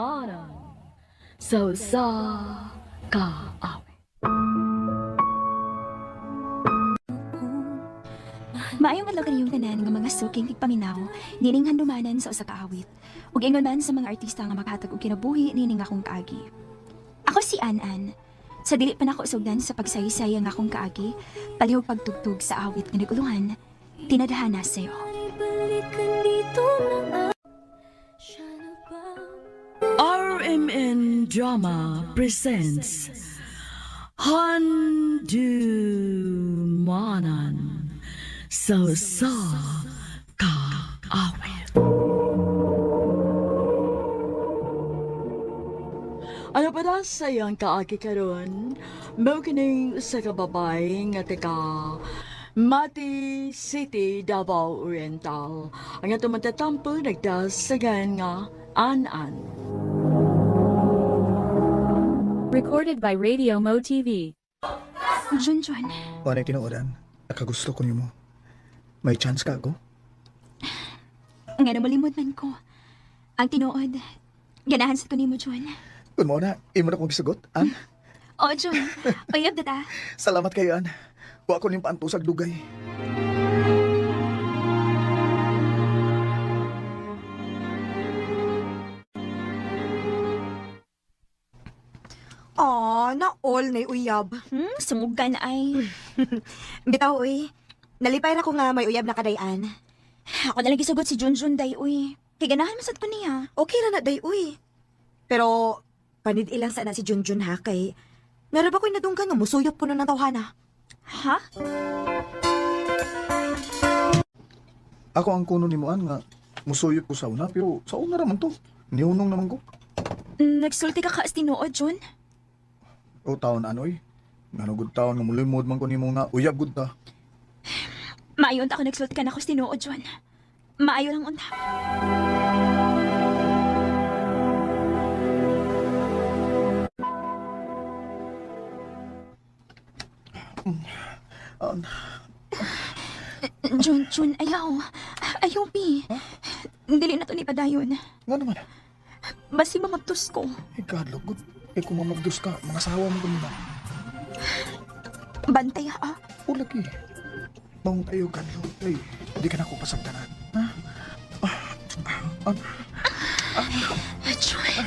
Handumanan sa usa ka awit. Maayong adlaw kaniyong tanan nga mga suking tigpaminaw, nining handumanan sa usa ka awit. Ug ingon man sa mga artista nga makahatag og kinabuhi nining akong kaagi. Ako si An-An. Sa dili pa nako sugdan sa pagsaysay ang akong kaagi, palihog pagtugtog sa awit nga nagulungan, tinadhana sayo. RMN Drama presents Handumanan sa usa ka awit. Ano pa na sa iyang kaagi karon? Mao kining usa ka babae nga taga Mati City, Davao Oriental. Ang atong matatampo nagdasagan nga An-An. Recorded by Radio Mo TV. Junjun, Wala tinuodan. Nakagusto ko nimo. May chance ka ako? nga namulimod man ko. Ang tinuod, ganahan sa ko nimo, Jun. Kun mo na, imo na kong gisugot, An. O, Jun, uyab na ta. Salamat kayo, An. Wa ko ning paantusag dugay. Aw, na all na uyab. Sumugan ay. Bitaw, uy. Nalipay ra ko nga may uyab na kadayan. Ako na lang gisugot si Junjun day, uy. Kay ganahan man sad ko niya. Okay ra na day, uy. Pero, panid ilang sana si Junjun ha, kay... Meron ba ko'y nadunggan nga musuyop ko na ng tawhana? Ha? Ako ang kuno nimo, An, nga musuyop ko sa una, pero sa una raman to. Niunong naman ko. Nagsulti ka kaas tinuod, Jun. O taon anoy. Ngano gud taon nga mulimod man ko nimo nga uyab gud ta. Maayo unta ako nagsulti ka na ako sa tinuod, Jun. Maayo lang unta. An, Jun, Jun, ayaw. Ayaw, Pi. Dili na to ni padayon. nga naman. Basi mamabtos ko. Eh, kadlok gud. Eh, kung mamagdos ka, mga sawa mo kanina. Bantay, ha? O lagi. Maong kayo, kadlok. Ay, di ka na ako pasagdanan. Ha? Ah, ah, ah. Jun.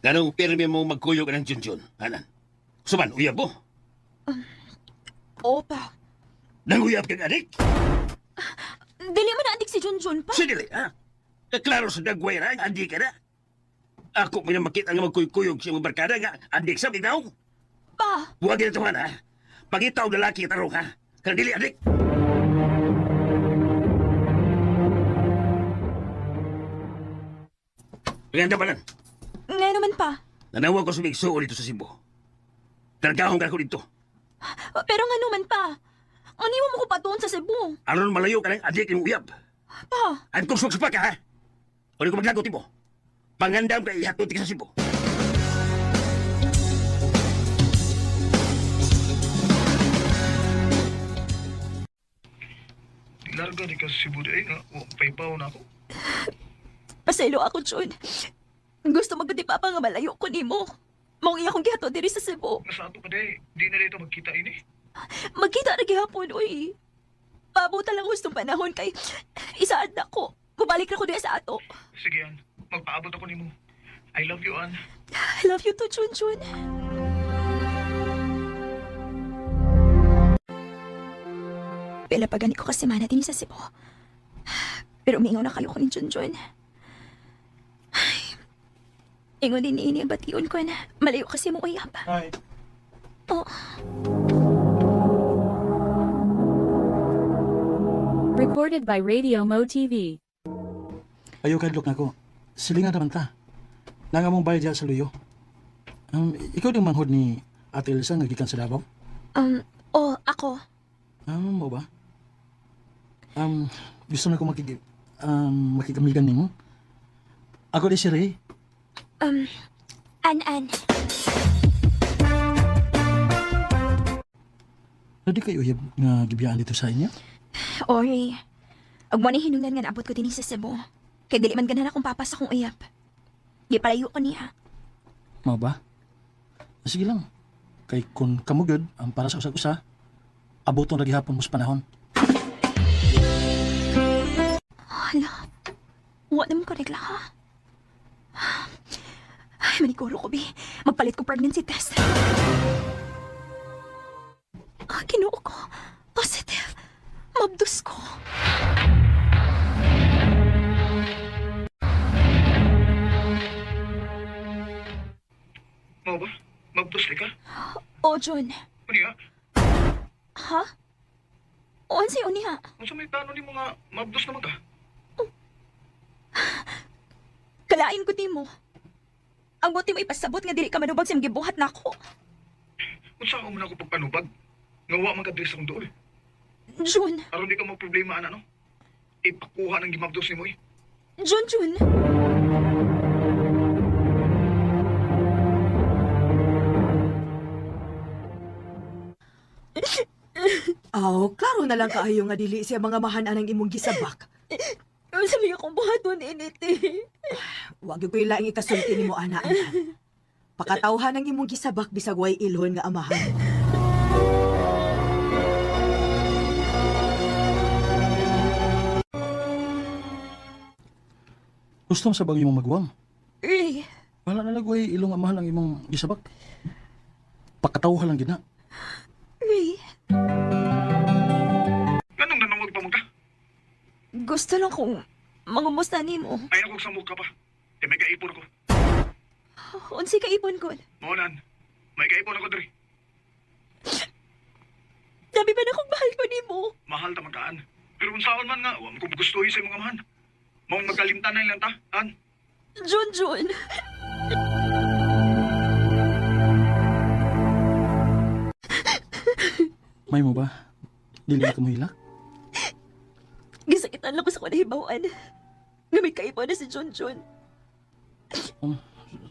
Ganong pirmi mo magkuyog ng Junjun, anan. Suman, uyab mo. Opa. Nanguyab kang adik. Dili mo na andik si Junjun pa. Sige, ha? Klaro sa dagway ra, andi ka na. Ako mo na makita nga magkuyog sa mga barkada nga, adik sa bitaw. Pa. Huwag na tuwan, ha? Pagitaw lalaki tarong, ha? Kanang dili, adik. Ganda pa lang. Nga naman pa. Nanawag ko sa migsuo dito sa Cebu. Targahong ka ko dito. Pero nga naman pa. Ano mo ko patuon sa Cebu? Aron malayo ka ng adik yung uyab. Pa. Ang kusog sa ka, ha? O di ko maglagot mo. Pangandam ka ihatod ka sa Cebu. Larga di ka sa Cebu di ay nga. O, paypaw na ako. Pasaylo ako, Jun. Gusto magudi papa nga malayo ko nimo. Maong iya akong gihatod diri sa Cebu. Nasa ato pa di. Di na dito magkita ini. Magkita na gihapon, uy. Pabuta lang gustong panahon kay isaad na ko. Mubalik na ko diya sa ato. Sige, An. Magpaabot ako nimo. I love you, An. I love you too, Jun Jun. Pila pa gani ko kasi mana din sa Cebu. Pero umingaw na kayo ko ni Jun Jun. Ay, ingon din ini ang bation ko na malayo kasi mo uyab. Ay. Oh, Recorded by Radio Mo TV. Ayaw kadlok nako. Silingan naman ta. Nanga mong bayad diya sa luyo. Ikaw din manghod ni Ate Elsa nga gikan sa Davao? oh, ako. Mo ba? Gusto na ko makikamigan nimo. Ako di si Ray. An An. Nadi kayo uyab nga gibiyaan dito sa inyo? Ori, ug mo ni hinungdan nga naabot ko dinhi sa Cebu. Kay dili man ganahan akong papa sa akong uyab. Gipalayo ko niya. Mao ba? Sige lang. Kay kung kamo gyud ang para sa usag-usa, aboton ra gihapon mo sa panahon. Hala, wa naman ko regla ha. Ay, maniguro ko, bi. Magpalit ko pregnancy test. Ah, Ginoo ko. Positive. Mabdus ko. Mao ba? Mabdos ka? O, John. Unya, Ha? O, unsay unya? unsa may plano nimo nga mabdos naman ka? Kalain ko nimo. Ang buti mo ipasabot nga dili ka manubag sa imong gibuhat nako. Unsa man ako pagpanubag? Nga wa man ka diri sa akong duol. Jun, Aron di ka mo problema ana no. Ipakuha ng gimabdos nimo eh. Jun, Jun. Aw, klaro na lang kaayo nga dili siya mga mahan ang imong gisabak. Unsa may akong buhaton initi. Wag gyud ko'y laing ikasulti nimo ana ana. Pakatawhan ang imong gisabak bisag way ilhon nga amahan. Gusto mo sa bang imong maguwang? Ray, Wala na lagway ilong amahan ang imong gisabak. Pakatawhan lang gina. Ray. Nganong nanawag pa man ka? Gusto lang kong mangumusta nimo. Ay ako sa ka pa. Kay may kaipon ako. Unsay kaipon ko? Mao nan. May kaipon ako diri. Dami ba na akong mahal ko nimo? Mahal ta man kaan. Pero unsaon man nga wa man ko gustuhi sa imong amahan. Maong magkalimtan na lang ta, an. Jun, Jun. May mo ba? Dili ka mohilak? Gisakitan lang ko sa kanahibawan. Nga may kaipon na si Jun Jun.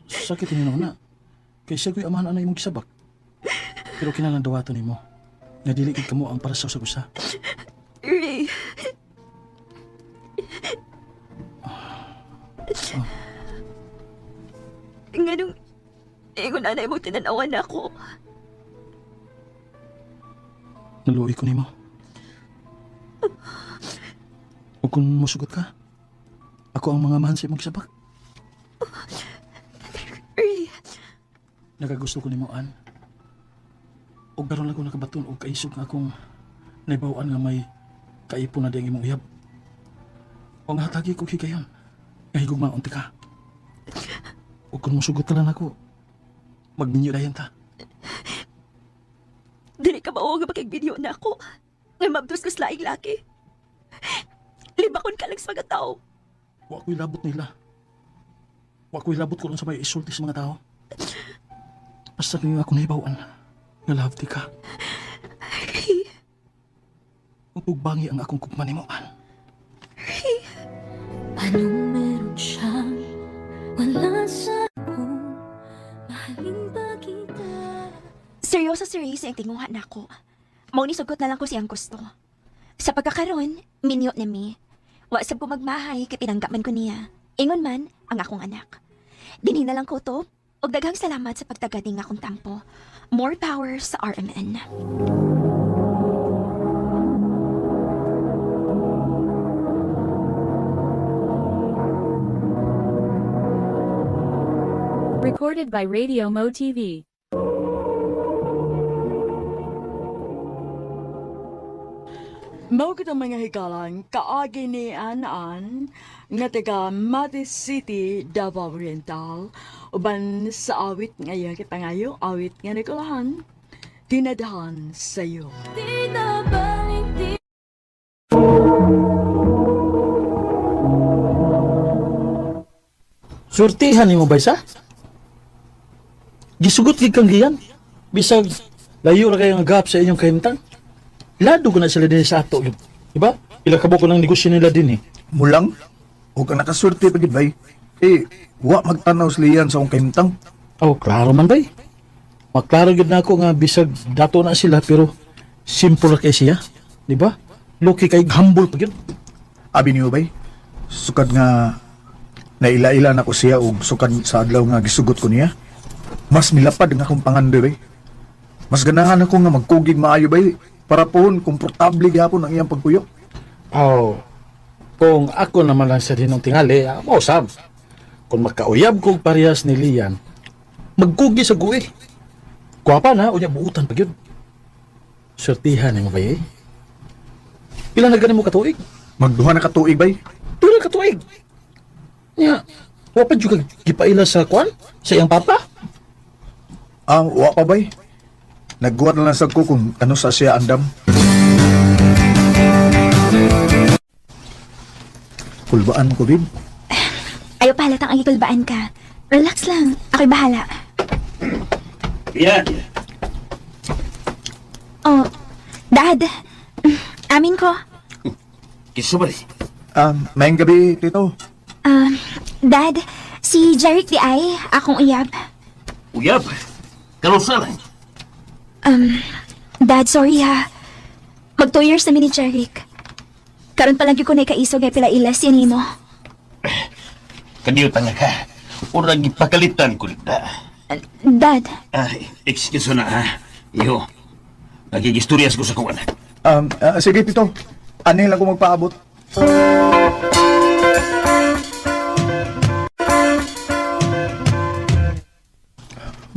Sakit ni na. Kay siya ko'y amahan ana imong gisabak. Pero kinahanglan dawaton nimo. Nga dili gid kamo ang para sa usag-usa. Ray. Nganong ingon anay mo tinanawan ako. Naluoy ko nimo. O kung musugot ka, ako ang mga amahan sa imong gisabak. Ray, Nagagusto ko nimo an. Og karon lang ko nakabaton og kaisog nga akong naibawaan nga may kaipon na diyang imong uyab. O nga hatagi ko higayon. Nga higugmaon ti ka. O kung musugot ka lang ako, magminyo dayon ta. dili ka mao nga makig-video na ako. Nga mabdos ko sa laing laki. Libakon ka lang sa mga tao. Wa ko'y labot nila. Wa ko'y labot ko lang sa may isulti sa mga tao. Basta nga ako naibawaan, nga love ti ka. Ray, Kung tugbangi ang akong kugma nimo, an. Anong meron siya? Wala sa ako. Mahalin ba kita? Seryoso si Ray sa iyang tinguha na ako. Mao ni sugot na lang ko siyang gusto. Sa pagkakaroon, minyo na mi. Wa sab ko magmahay kay pinanggaman ko niya. Ingon man ang akong anak. Dinhi na lang ko to. Og daghang salamat sa pagtagad ning akong tampo. More power sa RMN. Recorded by Radio Mo TV. Mao kitang mga hikalan, kaagi ni An-An, nga taga Mati City, Davao Oriental, uban sa awit nga iyang kipangayo, awit nga nikulahan, tinadahan sa'yo. Di na balik di Surtihan nimo ba isa? Gisugot gid kang giyan. Bisag layo ra kayo nga gap sa inyong kahimtang. Lado ko na sila din sa ato yun. Diba? Ila ka ko ng negosyo nila din eh. Mulang o kang nakasurti pa gid bay. Eh, wa magtanaw sa liyan sa akong kahimtang. Oh, klaro man bay. Maklaro gyud na ako nga bisag dato na sila pero Simple ra kay siya, di ba? Lucky kay humble pa gyud. Abi niyo bay, sukad nga naila-ila na ko siya og sukad sa adlaw nga gisugot ko niya. Mas milapad ang akong pangandoy bay. Mas ganahan ako nga magkugig maayo bay para pohon komportable gihapon ang iyang pagpuyo. Oh, kung ako naman lang sa dinong tingali, mausab. Kung makauyab kog parehas ni Lian, magkugi sa guwi. Kuwapa na, unya buutan pa gyud. Swertihan nimo bay eh. Pila na gani mo katuig? Magduha na ka tuig bay. Pila ka tuig? Nya, wa pa jud ka gipaila sa kwan? Sa iyang papa? Ah, wa pa bay. Nagguwat na lang sad ko kung ano sa siya andam. Kulbaan mo ko, babe. Ayaw pahalatang ang ikulbaan ka. Relax lang. Ako'y bahala. Yan. Oh, Dad. Amin ko. Kinsa ba ni? Maayong gabi, Tito. Dad, si Jeric di ay, akong uyab. Uyab. Karusa lang. Dad, sorry ha. Mag 2 years na mi ni Jeric. Karon pa lang gyud ko naikaisog ay pila ilas yan nimo. Kaniyo tanga ka. Urang ipakalitan ko na. Dad, Ay, excuse na ha. Iho. Nagigistorya ko sa kuwan. Sige, Tito. Anil lang ko magpaabot.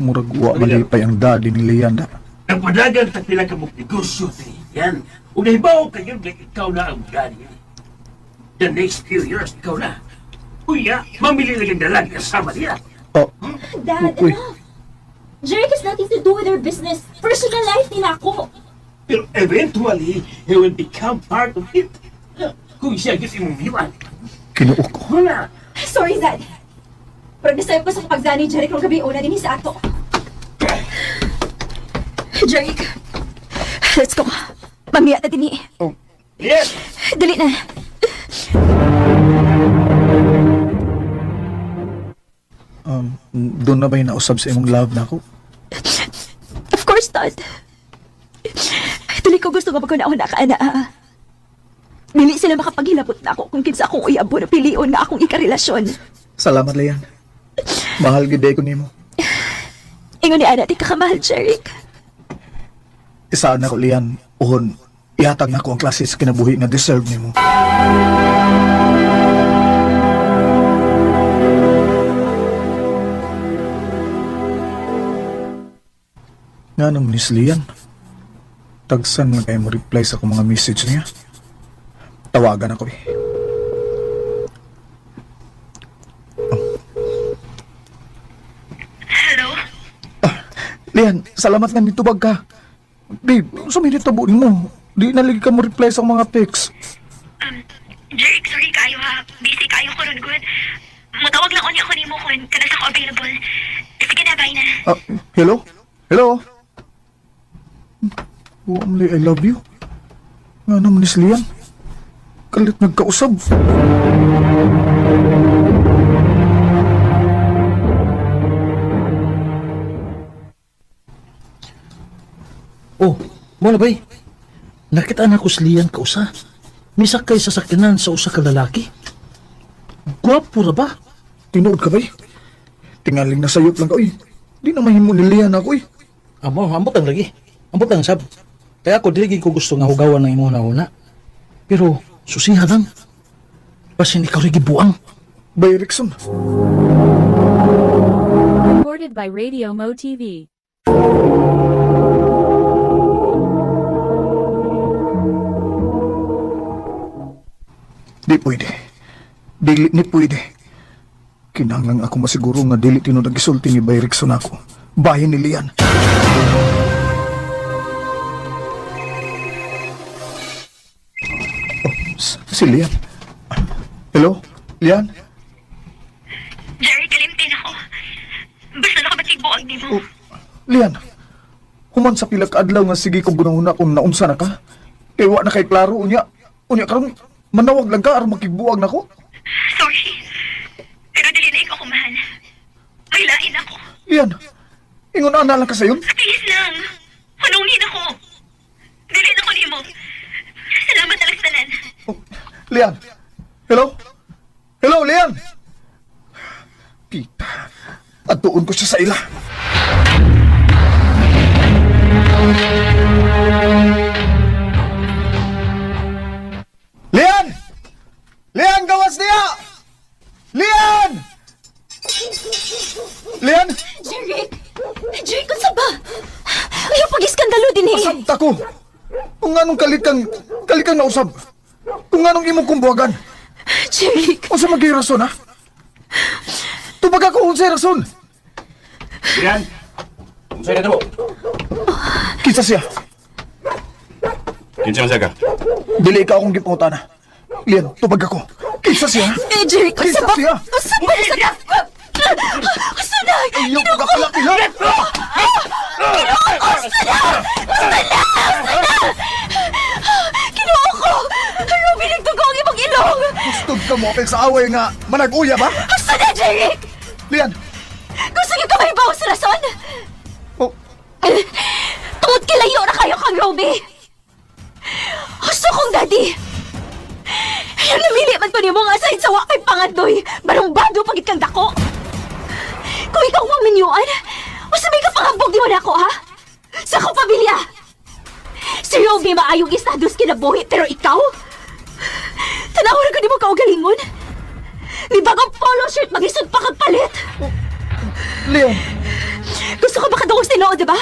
Murag wa malipay ang daddy ni Lian da. Nagpadagan ta pila ka mong negosyo ni. Yan. Ug nahibaw kayo nga ikaw na ang daddy. The next few years, ikaw na. Uya, mamili lang ang dalaga kasama niya. Oh, Dad, Uy. enough. Jeric has nothing to do with our business. Personal life nila ako. Pero eventually, he will become part of it. Kung siya gyud imong miyuan. kinuok ko. Wala. Sorry, Dad. Pero nasayop ko sa kapagzani ni Jeric rong gabi una din sa ato. Jeric, let's go. Mamiya na din eh. Oh, Yes! Dali na. Doon na ba yung nausab sa imong love na ako? Of course not. Dili ko gusto nga pagkuna-una ka, ana. Dili sila makapaghilabot na ako kung kinsa akong uyabo na pilion nga akong ikarelasyon. Salamat, Lian. Mahal gid ko nimo. Ingon ni Ana, di ka kamahal, Jeric. Isaan na ko, Lian. Uhon, ihatag na ko ang klase sa kinabuhi nga deserve nimo. Nga naman ni Lian. Tagsan lang kayo mo reply sa akong mga message niya. Tawagan ako eh. Oh. Hello? Lian, salamat nga nitubag ka. Babe, unsa may nitabo nimo? Di na lagi ka mo reply sa mga text. Jeric, sorry kayo ha. Busy kayo ko ron, good. Mutawag lang unya ko nimo kun kanasa ko available. Sige na, bye na. Ah, hello? Hello? Wa man I love you. Nga naman ni Lian. Kalit nagkausab. Oh, mo na bay. Nakita na ko si Lian kausa. Misakay sa sakyanan sa usa ka lalaki. Gwapo ra ba? Tinuod ka bay? Tingaling na sayop lang ka, uy. Di na mahimo ni Lian ako, uy. Amo, ambot ang lagi. Ambot ang sab. Kaya ako dili gid ko gusto nga hugawan ng imong una. Pero susiha lang. Basin ikaw rin gibuang. Bay Rickson. Recorded by Radio Mo TV. Di pwede. Dili ni pwede. Kinahanglan ako masiguro nga dili tinuod ang gisulti ni Bay Rickson ako. Bahin ni Lian. Oh, si Lian. Hello? Lian? Jerry, kalimtin ako. Basta nakabatigbuag nimo. Oh, Lian. Human sa pila ka adlaw nga sige kong gunahuna kung naunsa na ka. Kay wa na kay klaro unya. Unya karon manawag lang ka aron makigbuag nako. Sorry. Pero dili na ikaw kumahal. May lain ako. Lian. Ingon ana lang ka sayon. Please lang. Hunungin ako. Dili Lian! Hello? Hello, Lian! Pita, atuon ko siya sa ila. Lian! Lian, gawas niya! Lian! Lian! Jeric! Jeric, unsa ba? Ayaw pag-iskandalo din eh. Pasabta ko! Kung anong kalikang nausab. Kung anong imong kumbuhagan. Jeric! Unsa magay rason, ha? Tubag ako unsay rason. Lian! Unsay na mo? Kinsa siya? Kinsa man siya ka? Dili ka akong gipangutana. Lian, tubag ako. Kinsa siya? Eh, Jeric, unsa Kinsa ba? siya? Unsa ba? Unsa ba? Unsa na? Ayaw ko kakalaki, ha? Unsa na? Unsa na? Unsa na? Kinuha ko! Ruby, nagdugo ang imong ilong! Gustog ka mo apil sa away nga manag-uya ba? Unsa na, Jeric? Lian! Gusto niyo ka mahibaw sa rason? Oh, Tungod kilayo na kayo kang Ruby! Gusto kong daddy! Yung namili man ko nimo nga aside sa wakay pangandoy, barumbado pagit kang dako! Kung ikaw ang minyuan, unsa may kapangambog di mo na ako, ha? Sa akong pamilya! Si Ruby maayong estado sa kinabuhi, pero ikaw? Tanaw na ko di mo kaugalingon! Ni bagong polo shirt, magisod pa kang palit! Lian! Gusto ko ba kadungog tinuod, di ba?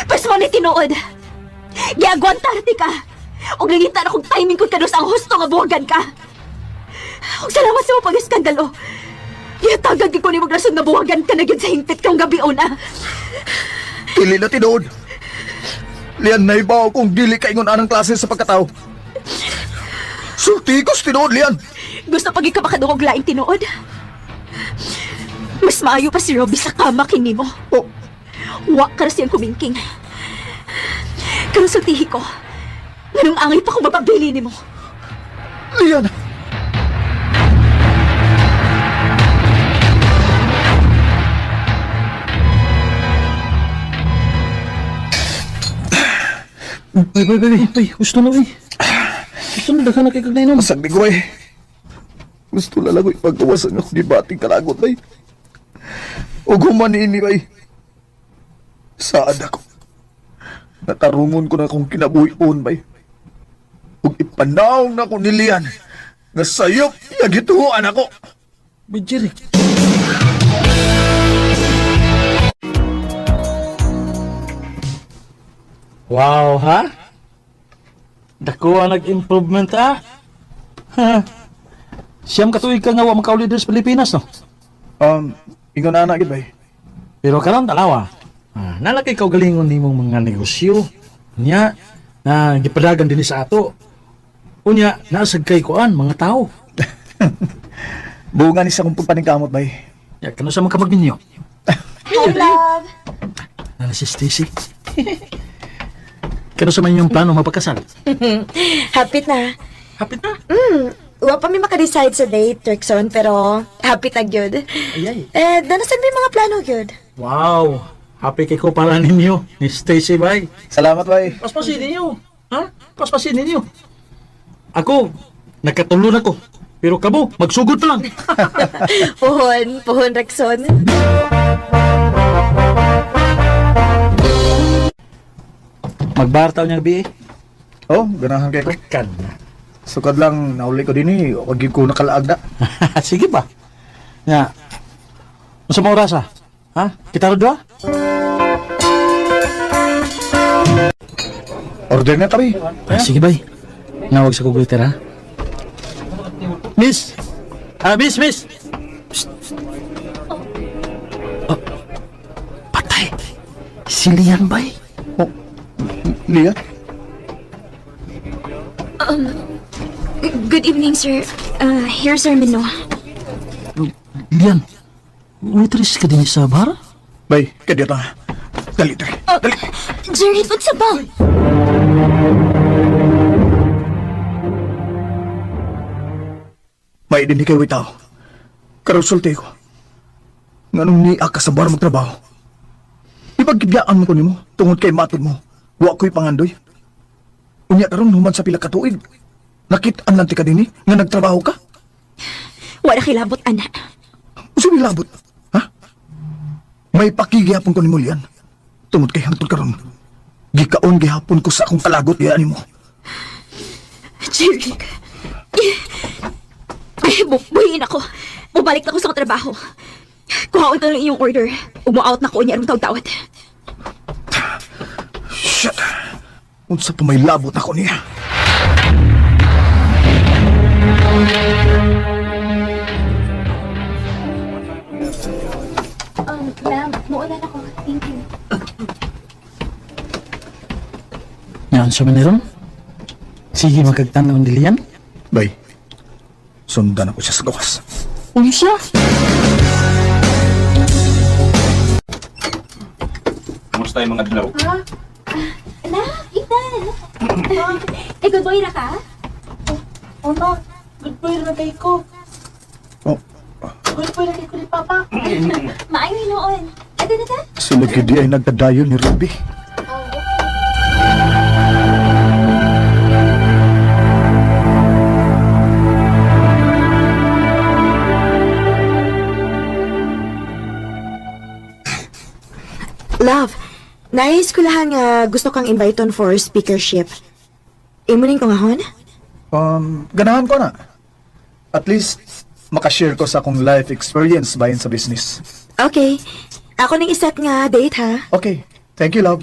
Pwes mo ni tinuod. Giagwanta na ti ka. Og nangita na kong timing kung kanus ang husto nga buwagan ka. Og salamat sa mo pag-iskandalo. Gihatagan ko ni rason nga buwagan ka na gyud sa hingpit kang gabi una. Dili na tinuod. Lian, naibaw kung dili ka ingon anang klase sa pagkatao. Sulti ko sa tinuod, Lian! Gusto pag ikaw makadungog laing tinuod. Mas maayo pa si Robby sa kama kini mo. Oh, Wa ka ra siyang kumingking. Karon sultihi ko. Nganong angay pa kung mapabili nimo. Lian! Bay, bay, bay, bay, gusto na, bay. Gusto na, daghan na kay kag nainom. Masagdi ko eh. Gusto na lang ko ipagawasan ako gibating kalagot bay. O gumanini bay. Saad ako. Natarungon ko na akong kinabuhion bay. Ug ipanaw na ko ni Lian. Nga sayop iya gituhuan ako. Bay, Jeric. Wow, ha? Dako ang nag-improvement, ha? Ha? Siyam katuig ka nga wa makauli diri sa Pilipinas, no? Ingon na anak gid bay. Pero karon tanawa. Ah, nalaki kaugalingon nimong mga negosyo. Nya na gipadagan dinhi sa ato. Unya naasag kay kuan mga tao. Bunga ni sa akong pagpaningkamot bay. Ya kano sa mga kamagminyo. Hi, love. Nana si Stacy. Kano sa man yung plano mapakasal? Hapit na. Hapit na. Wa pa mi makadecide sa date, Trixon, pero happy ta gyud. Ay ay. Eh, danasan may mga plano gyud. Wow. Happy kay ko para ninyo ni Stacy bay. Salamat bay. Paspasin ninyo. Ha? Paspasin ninyo. Ako, nakatulo na ko. Pero kamo, magsugod pa lang. Puhon, puhon, Rexon. Magbartaw niya bi. Oh, ganahan kay ko. Kan na. Sukad lang nauli ko dinhi, wag gyud ko nakalaag na. Sige ba? Nga. Unsa mo oras ah? Ha? Kita ro doa? Order na tabi. Ah, sige bay. Nawag sa kong waiter ha. Miss. Ah, miss, miss. Psst. Oh. Patay. Si Lian bay. Oh, Lian? Good evening, sir. Here's our menu. Lian. Waitress ka din sa bar? Bay, kadiyot na. Dali, dali. Dali. Jerry, unsa ba? May din kay witaw. Karon sulti ko. Nganong niya ka sa bar magtrabaho? Ipagkibiyaan mo ko nimo tungod kay matod mo. Wa ko'y pangandoy. Unya karon human sa pila ka tuig. Nakit-an lang ti ka dinhi nga nagtrabaho ka? Wala kilabot, ana. Unsa may labot? Ha? May pakigihapon ko nimo, Lian. Tungod kay hangtod karon, gikaon gihapon ko sa akong kalagot diha nimo. Jeric. Ay, buhin ako. Mubalik na ko sa akong trabaho. Kuhaon ka lang iyong order. Umu-out na ko niya arong tawad-tawad. Shit! Unsa pa may labot ako niya? Ma'am, muuna na ko. Thank you. Ngayon siya man Sige, magkagtanaw ni Lian. Bay, sundan ako siya sa gawas. Unsa? Kumusta yung mga adlaw? Anak, Ethan! Eh, good boy na ka? Ona, good boy na kay ko. Oh, Good boy na kay ko ni Papa. Maayo hinuon. Ate na ta? sila gidi ay nagdadayon ni Ruby. Love, nais ko lahan nga gusto kang invite on for speakership. Imo ning ko nga hon? Ganahan ko na. At least, makashare ko sa akong life experience bahin sa business. Okay. Ako ning iset nga date ha. Okay. Thank you, love.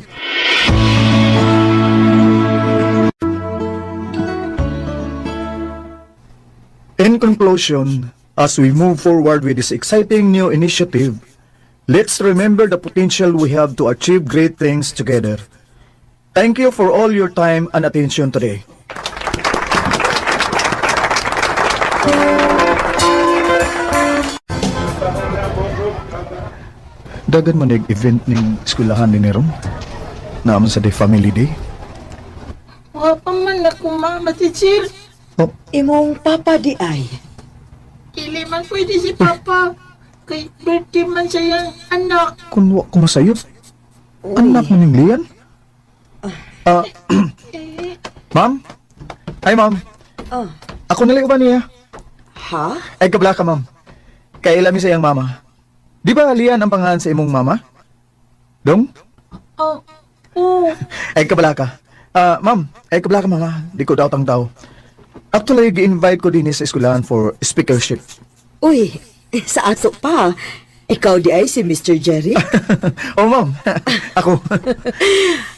In conclusion, as we move forward with this exciting new initiative, let's remember the potential we have to achieve great things together. Thank you for all your time and attention today. Dagan man event ning eskwelahan ni Neron. Naaman sa Day Family Day. Wa pa man ako mama si Jill. Oh, Imong papa di ay. Dili man pwede si Papa. Kay birthday man siya yung anak. Kun wa ko masayop. Anak mo ning Lian? Ah, ma'am? Ay, ma'am. Oh. Ako nila ba niya? Ha? Ay, kabla ka, ma'am. Kaila mi sa iyang mama. Di ba Lian ang pangalan sa imong mama? Dong? Oh, oh. Ay, kabla ka. Ah, ma'am, ay kabla ka, mama. Di ko daw tang tao. Actually, gi-invite ko din sa eskwelahan for speakership. Uy, sa ato pa. Ikaw di ay si Mr. Jerry. Oh, ma'am. Ako.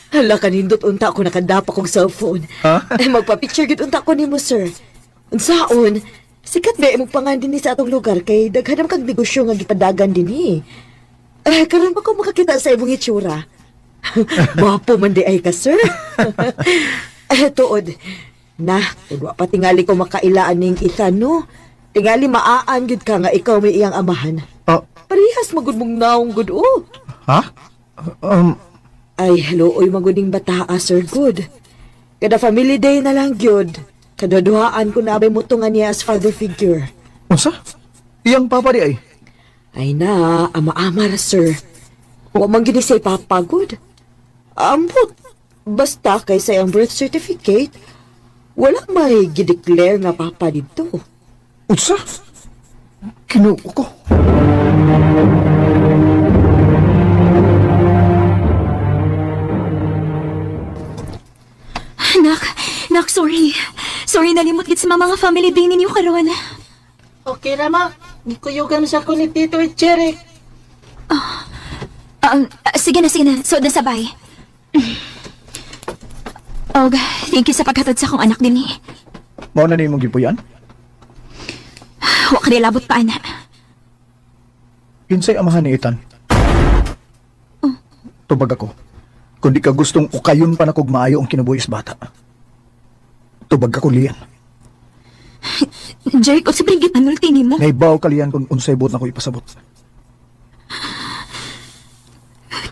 Hala, kanindot unta ko nakadapa kong cellphone. Ha? Ay, magpa-picture gid unta ko nimo, sir. Unsaon? Sikat ba imong pangan dinhi sa atong lugar kay daghan man kag negosyo nga gipadagan dinhi. Eh, karon pa ko makakita sa imong itsura. Gwapo man di ay ka, sir. Eh, tuod. Na, kung wa pa tingali ko makailaan ning Ethan, no? Tingali maaan gid ka nga ikaw may iyang amahan. Oh, Parehas magud mong naong gud oh. ha? Ay, hello, oy, maguding bata, ah, Sir Good. Kada family day na lang, gyud. Kaduduhaan ko na abay mo tungan niya as father figure. Unsa? Iyang papa di ay. Ay na, ama-ama ra, sir. Wa man gini say papa, good. Ambot, basta kay sa iyang birth certificate, wala may gideclare nga papa dito. Unsa? Kinuo ko. Nak, nak, sorry. Sorry, nalimot gid sa mga family day ninyo karon. Okay ra ma. Gikuyugan sa ko ni Tito at Jeric. Sige na, sige na. Suod na sabay. Og, thank you sa paghatod sa akong anak dinhi. Mao na nimong gipuy-an? Wa ka labot pa, ana. Kinsay amahan ni Ethan? Tubag ako. Kung di ka gustong ukayon pa na kog maayo ang kinabuhi sa bata. Tubag ako, Lian. Jeric, unsa ba rin gipanulti nimo? Naibaw ka, Lian, kung unsay buot na ko ipasabot.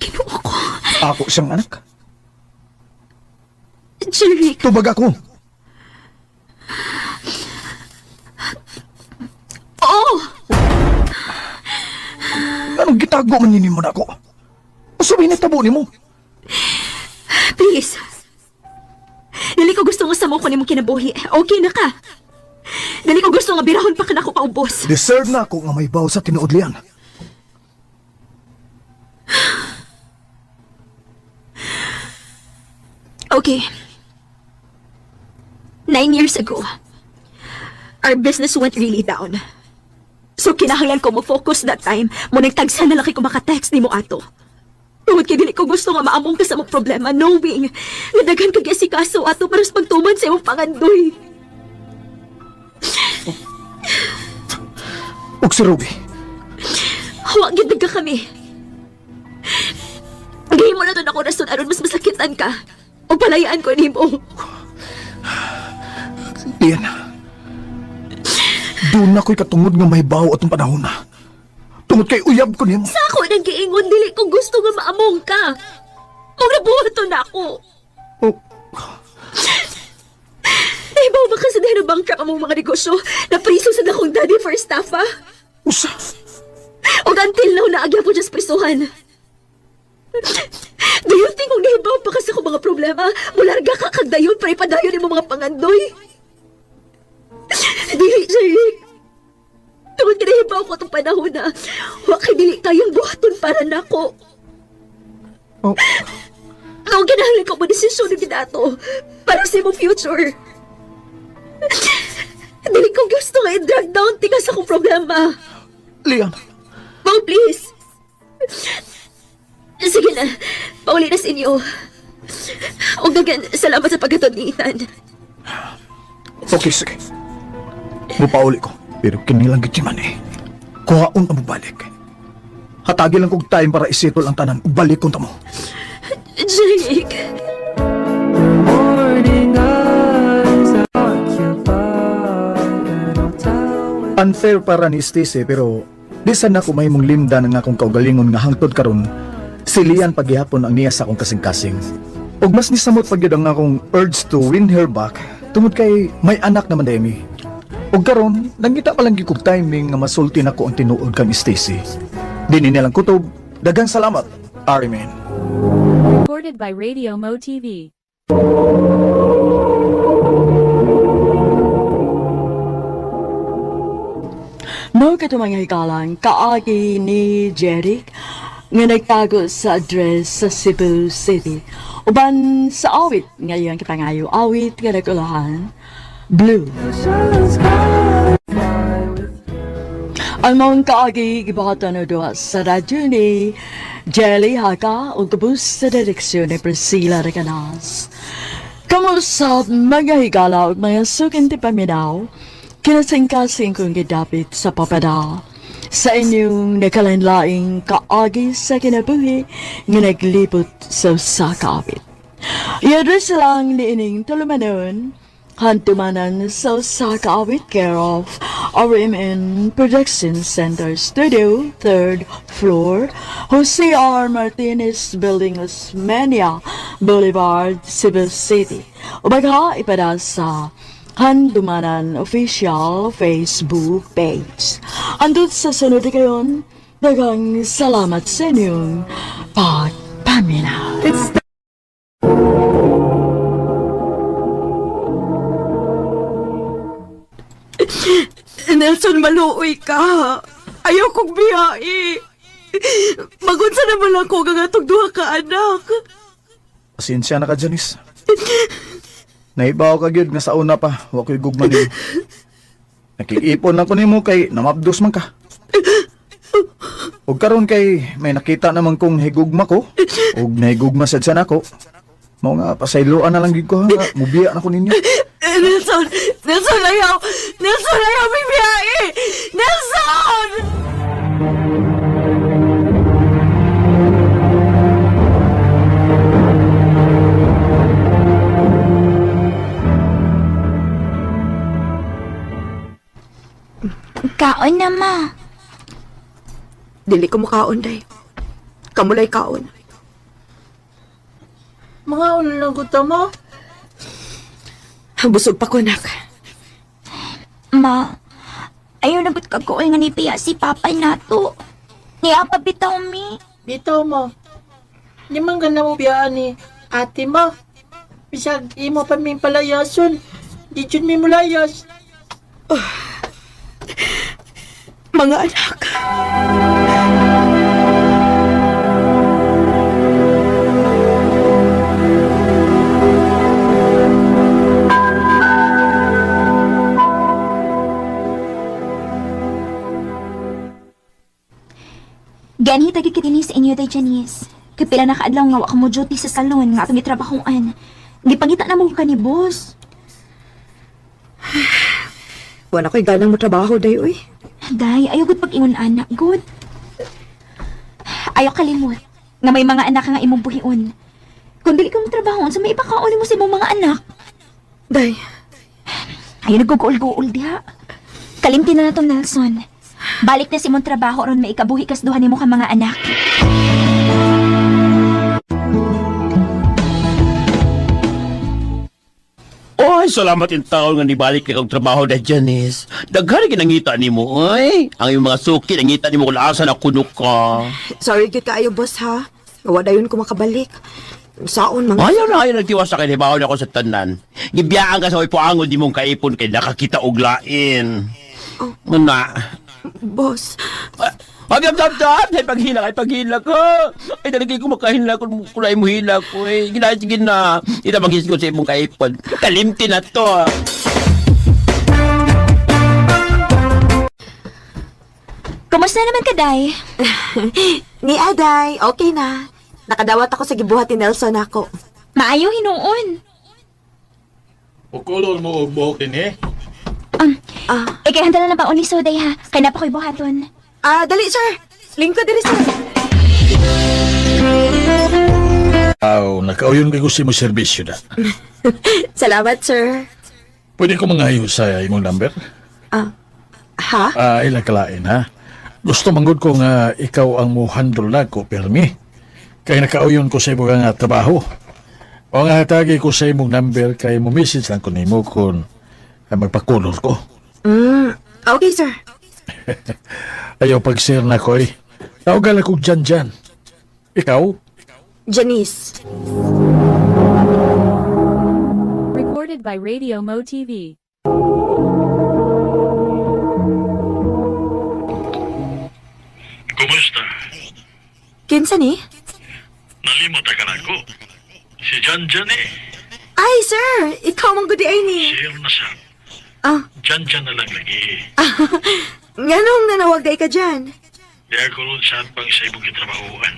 Kinuo ko. Ako siyang anak. Jeric, Tubag ako. oh! Anong gitago man nimo na ako? Unsa may natabo nimo? Please. Dili ko gusto nga samo ko nimong kinabuhi. Okay na ka. Dili ko gusto nga birahon pa ka nako paubos. Deserve na ako nga may baw sa tinuod, Lian. Okay. 9 years ago, our business went really down. So kinahanglan ko mo focus that time. Mo nagtagsa na lang ko maka-text nimo ato. Tungod kay dili ko gusto nga maamong ka sa mong problema knowing nga daghan kag asikaso ato para sa pagtuman sa imong pangandoy. Ug si Ruby. Wa gyud nagka kami. Gihimo na to nako rason aron mas masakitan ka. O palayaan ko nimo. Lian. Doon na ko'y katungod nga may baw atong panahon na. Tungod kay uyab ko nimo. Sa ako nang giingon dili ko gusto nga maamong ka. Mong nabuhaton na ako. Oh. Nahibaw ba kasi dahil na-bankrupt ang mga negosyo? Napriso sa akong daddy for estafa? Usa! Og until now, naagya po dyan sa prisuhan. Do you think kung nahibaw pa kasi akong mga problema, mularga ka kagdayon para ipadayon imong mga pangandoy? Dili, Jeric. Tungod kay nahibaw ko itong panahon na wa kay dili kayang buhaton para nako. Oh. Noong kinahanglan ko mo desisyon ng ginato para sa imong future. Dili ko gusto nga i-drag down tikas akong problema. Lian. Mau, please. Sige na, pauli na sa inyo. O dagan, salamat sa paghatod ni Ethan. Okay, sige. Mupauli ko. Pero kinilang gityaman eh. Kuhaon ang mabalik. Hatagi lang kog time para isettle ang tanan. Balik kong tamo. Jake! Unfair para ni Stacy pero di sana ko may mong limda ng akong kaugalingon nga hangtod karon silian paghihapon ang niya sa akong kasing-kasing. Ug mas nisamot pag ang akong urge to win her back tungod kay may anak naman demi. Ug karon nangita pa lang gyud kog timing nga masulti nako ang tinuod kang Stacy. Dinhi nilang kutob. Daghang salamat. Ariman. Recorded by Radio Mo TV. Mao kato mga hikalang kaagi ni Jeric nga nagtago sa address sa Cebu City. Uban sa awit ngayon kipangayo awit nga nagulahan Blue. Ang maong kaagi gibuhatan na duha sa radyo ni Jelly Haka ug gabus sa direksyon ni Priscilla Recanas. Kamusta mga higala ug mga suking paminaw, kinasingkasing kong gidapit sa papada sa inyong nakalanlaing kaagi sa kinabuhi nga naglibot sa usa ka awit. I-address lang ni ining tulumanon, hantumanan sa usa ka awit, care of RMN Production Center Studio, 3rd floor, Jose R. Martinez Building, Osmeña Boulevard, Cebu City. Ubagha ipada sa Handumanan Official Facebook page. Andut sa sunod kayon, daghang salamat sa inyong pagpaminaw. Nelson, maluoy ka. Ayaw kong biyae. Magunsa naman lang ko nga atong duha ka anak. Pasensya na ka, Janice. Naibaw ka gyud nga sa una pa, wa ko'y gugma nimo. Nakiipon lang ko nimo kay namabdos man ka. Ug karon kay may nakita naman kong higugma ko ug nahigugma sad sa nako. Mao nga pasayloan na lang gyud ko ha, nga mubiya na ko ninyo. Nelson! Nelson, ayaw! Nelson, ayaw! May biyae! Nelson! Kaon na, ma. Dili ko mukaon, day. Kamulay kaon. Mga lang ko mo. Busog pa ko, anak. Ma, ayaw na ba't kagoy nga ni Pia si Papa nato. Niya pa bitaw mi. Bitaw mo. Di man ka na mo biyaan ni ate mo. Bisag imo pa ming palayason. Di jud mi mulayas. Mga anak. Ganhi tagi kini sa inyo day Janice. Kay pila na kaadlaw nga wa ka mo duty sa salon nga atong gitrabahoan. Gipangita na mo ka ni boss. Wala ko'y ganang mo trabaho, day, uy. Day, ayaw gud pag-ingon anak, good. Ayaw kalimot nga may mga anak ka nga imong buhion. Kung dili ka mo trabaho, sa may ipakauli mo sa imong mga anak. Day, Ayaw nagguguol-guol diha. Kalimti na natong Nelson. Balik na sa imong trabaho aron maikabuhi kas duha nimo ka mga anak. Oy, salamat in taon nga nibalik ka kang trabaho na Janice. Daghan ginangita nimo, oy. Ang iyong mga suki nangita nimo kung asa na kuno ka. Sorry gyud kaayo, boss, ha? Wa dayon ko makabalik. Saon, mga... Ayaw na ayaw nagtiwas sa kinibaon ako sa tanan. Gibiyaan ka sa ipuangon di mong kaipon kay nakakita og lain. Oh. Una. Boss, Ab, ab, ab, ab, ay paghila, ay paghila ko. Ay talaga ko makahila kung kulay mo hila ko. Eh, gina, sige na. Ita maghisgot sa imong kaipon. Kalimti na to. Ah. Kumusta naman ka, Day? Ni Aday, okay na. Nakadawat ako sa gibuhat ni Nelson ako. Maayo hinuon. Ukulol mo og buhok din eh. Ah. Ikay handa na lang ba uni so, Day, ha? Kay na pa ko'y buhaton. Ah, dali, sir. Lingkod diri, sir. Aw, nakauyon kay gusto mo serbisyo na. Salamat, sir. Pwede ko mangayo sa imong number? Ha? Ah, ilang kalain ha. Gusto manggod ko nga ikaw ang mo handle na ko permi. Kay nakauyon ko sa imong nga trabaho. O nga hatagi ko sa imong number kay mo message lang ko nimo kung magpakulor ko. Okay, sir. Ayaw pag-share na ko eh. Tawagan ako dyan dyan. Ikaw? Janice. Recorded by Radio Mo TV. Kumusta? Kinsa ni? Nalimot ka na ko. Si Jan Jan eh. Ay, sir. Ikaw man gud ay ni. Share na siya. Ah, Jan Jan na lang lagi. nganong nanawag day ka dyan? Di ako ron saan pang sa imong gitrabahoan.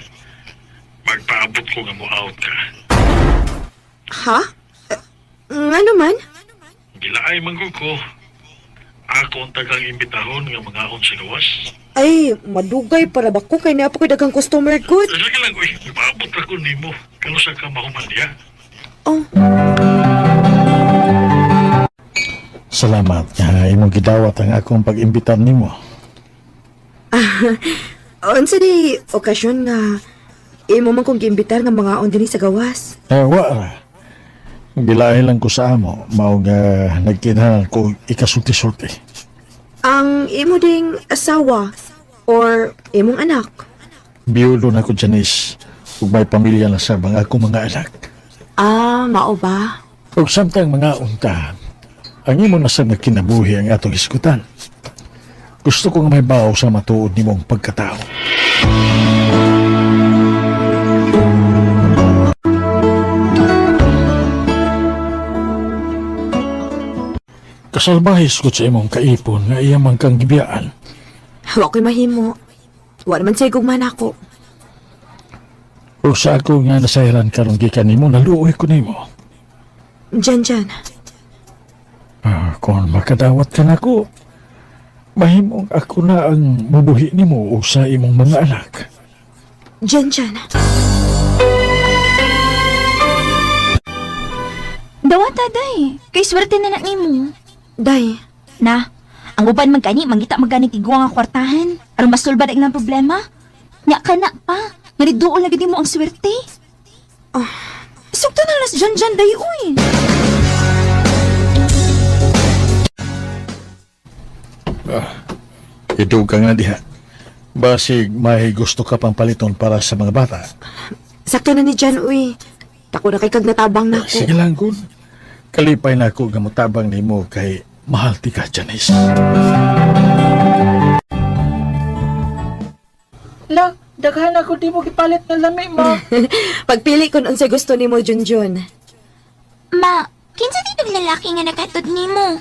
Magpaabot ko nga mo out ka. Ha? Eh, ngano man? Gilaay man ko ko. Ako ang tagang imbitahon nga mga sa gawas. Ay, madugay para ba ko kay naa pa ko'y daghang customer good. Sige lang, uy. Magpaabot ako nimo. Kano sa ka mahuman diya? Oh, Salamat nga imong gidawat ang akong pag-imbitar nimo. Unsa di okasyon nga imo man kong giimbitar nga mga on dinhi sa gawas. Eh, wa ra. Gilahi lang ko sa amo, mao nga nagkinahanglan ko ikasulti-sulti. Ang imo ding asawa or imong anak. Biyulo na ko, Janice, ug may pamilya na sa mga akong mga anak. Ah, mao ba? Ug samtang mga unta, ang imo na sa nga kinabuhi ang atong hisgutan. Gusto ko nga may bawo sa matuod nimong pagkatao. Kasalbahis ko sa imong kaipon nga iya man kang gibiyaan. Wa ko'y mahimo. Wa naman sa'y gugma nako. Ug sa ako nga nasayran karon gikan nimo, naluoy ko nimo. Diyan, diyan. Ah, kung makadawat ka nako, mahimong ako na ang mubuhi nimo ug sa imong mga anak. Diyan, diyan. Dawata, Day. Kay swerte na na nimo. Day, Na, ang uban man gani, mangita magani tiguang ang kwartahan. Aron masulbad ang ilang problema. Nya ka na pa. Nga ni duol na gid mo ang swerte. Ah. Sugto na las Jan Jan, Day, uy. Idog ka nga diha. Basig may gusto ka pang paliton para sa mga bata. Sakto na ni Jan, uy. Dako na kay kag natabang nako. Sige lang kun. Kalipay na ako nga motabang nimo kay mahal ti ka, Janice. La, daghan ako di mo gipalit ng lami mo. Pagpili kon unsay gusto nimo, Junjun. Ma, kinsa ditong lalaki nga nakatod nimo?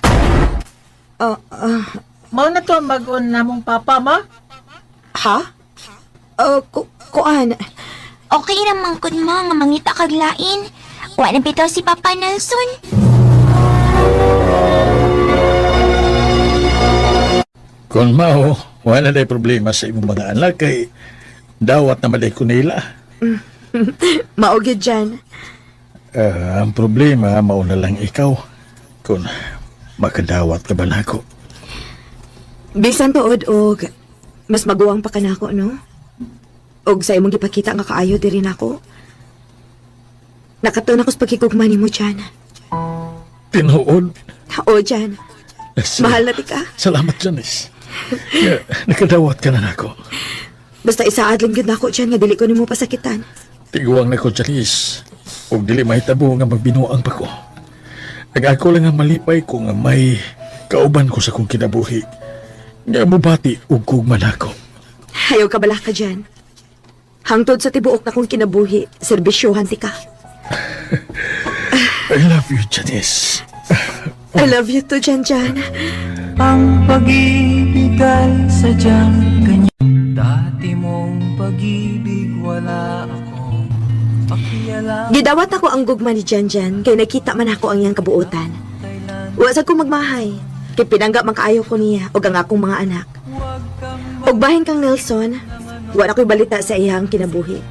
Oh, Mao na to ang bag-on namong papa, ma. Ha? Oh, kuan. Okay ra man kun ma nga mangita kag lain. Wa na bitaw si Papa Nelson. Kung mao, wala na problema sa imong mga anak kay dawat na maday ko nila. Mao gyud dyan. Ang problema, mauna lang ikaw. Kung makadawat ka ba nako. Bisan tuod og mas maguwang pa kanako, no? Og sa imong gipakita nga kaayo diri nako. Nakatuon ako sa pagkigugma nimo dyan. Tinuod. O dyan. Mahal na ti ka. Salamat, Janice. Nga, nakadawat ka na nako. Basta isaad lang gyud nako dyan nga dili ko nimo pasakitan. Tiguang na ko, Janice. Ug dili mahitabo nga magbinuang pa ko. Ang ako lang ang malipay ko nga may kauban ko sa kong kinabuhi. Nga mubati ug gugma nako. Ayaw ka bala ka dyan. Hangtod sa tibuok na kong kinabuhi, serbisyohan ti ka. I love you, Janice. I love you too, Jan Jan. Ang pag-ibig ay sadyang ganyan. Dati mong pag-ibig wala akong pakialam. Gidawat ako ang gugma ni Jan Jan kay nakita man ako ang iyang kabuotan. Wa sad ko magmahay kay pinangga man kaayo ko niya og ang akong mga anak. Og bahin kang Nelson, wa na ko'y balita sa iyang kinabuhi.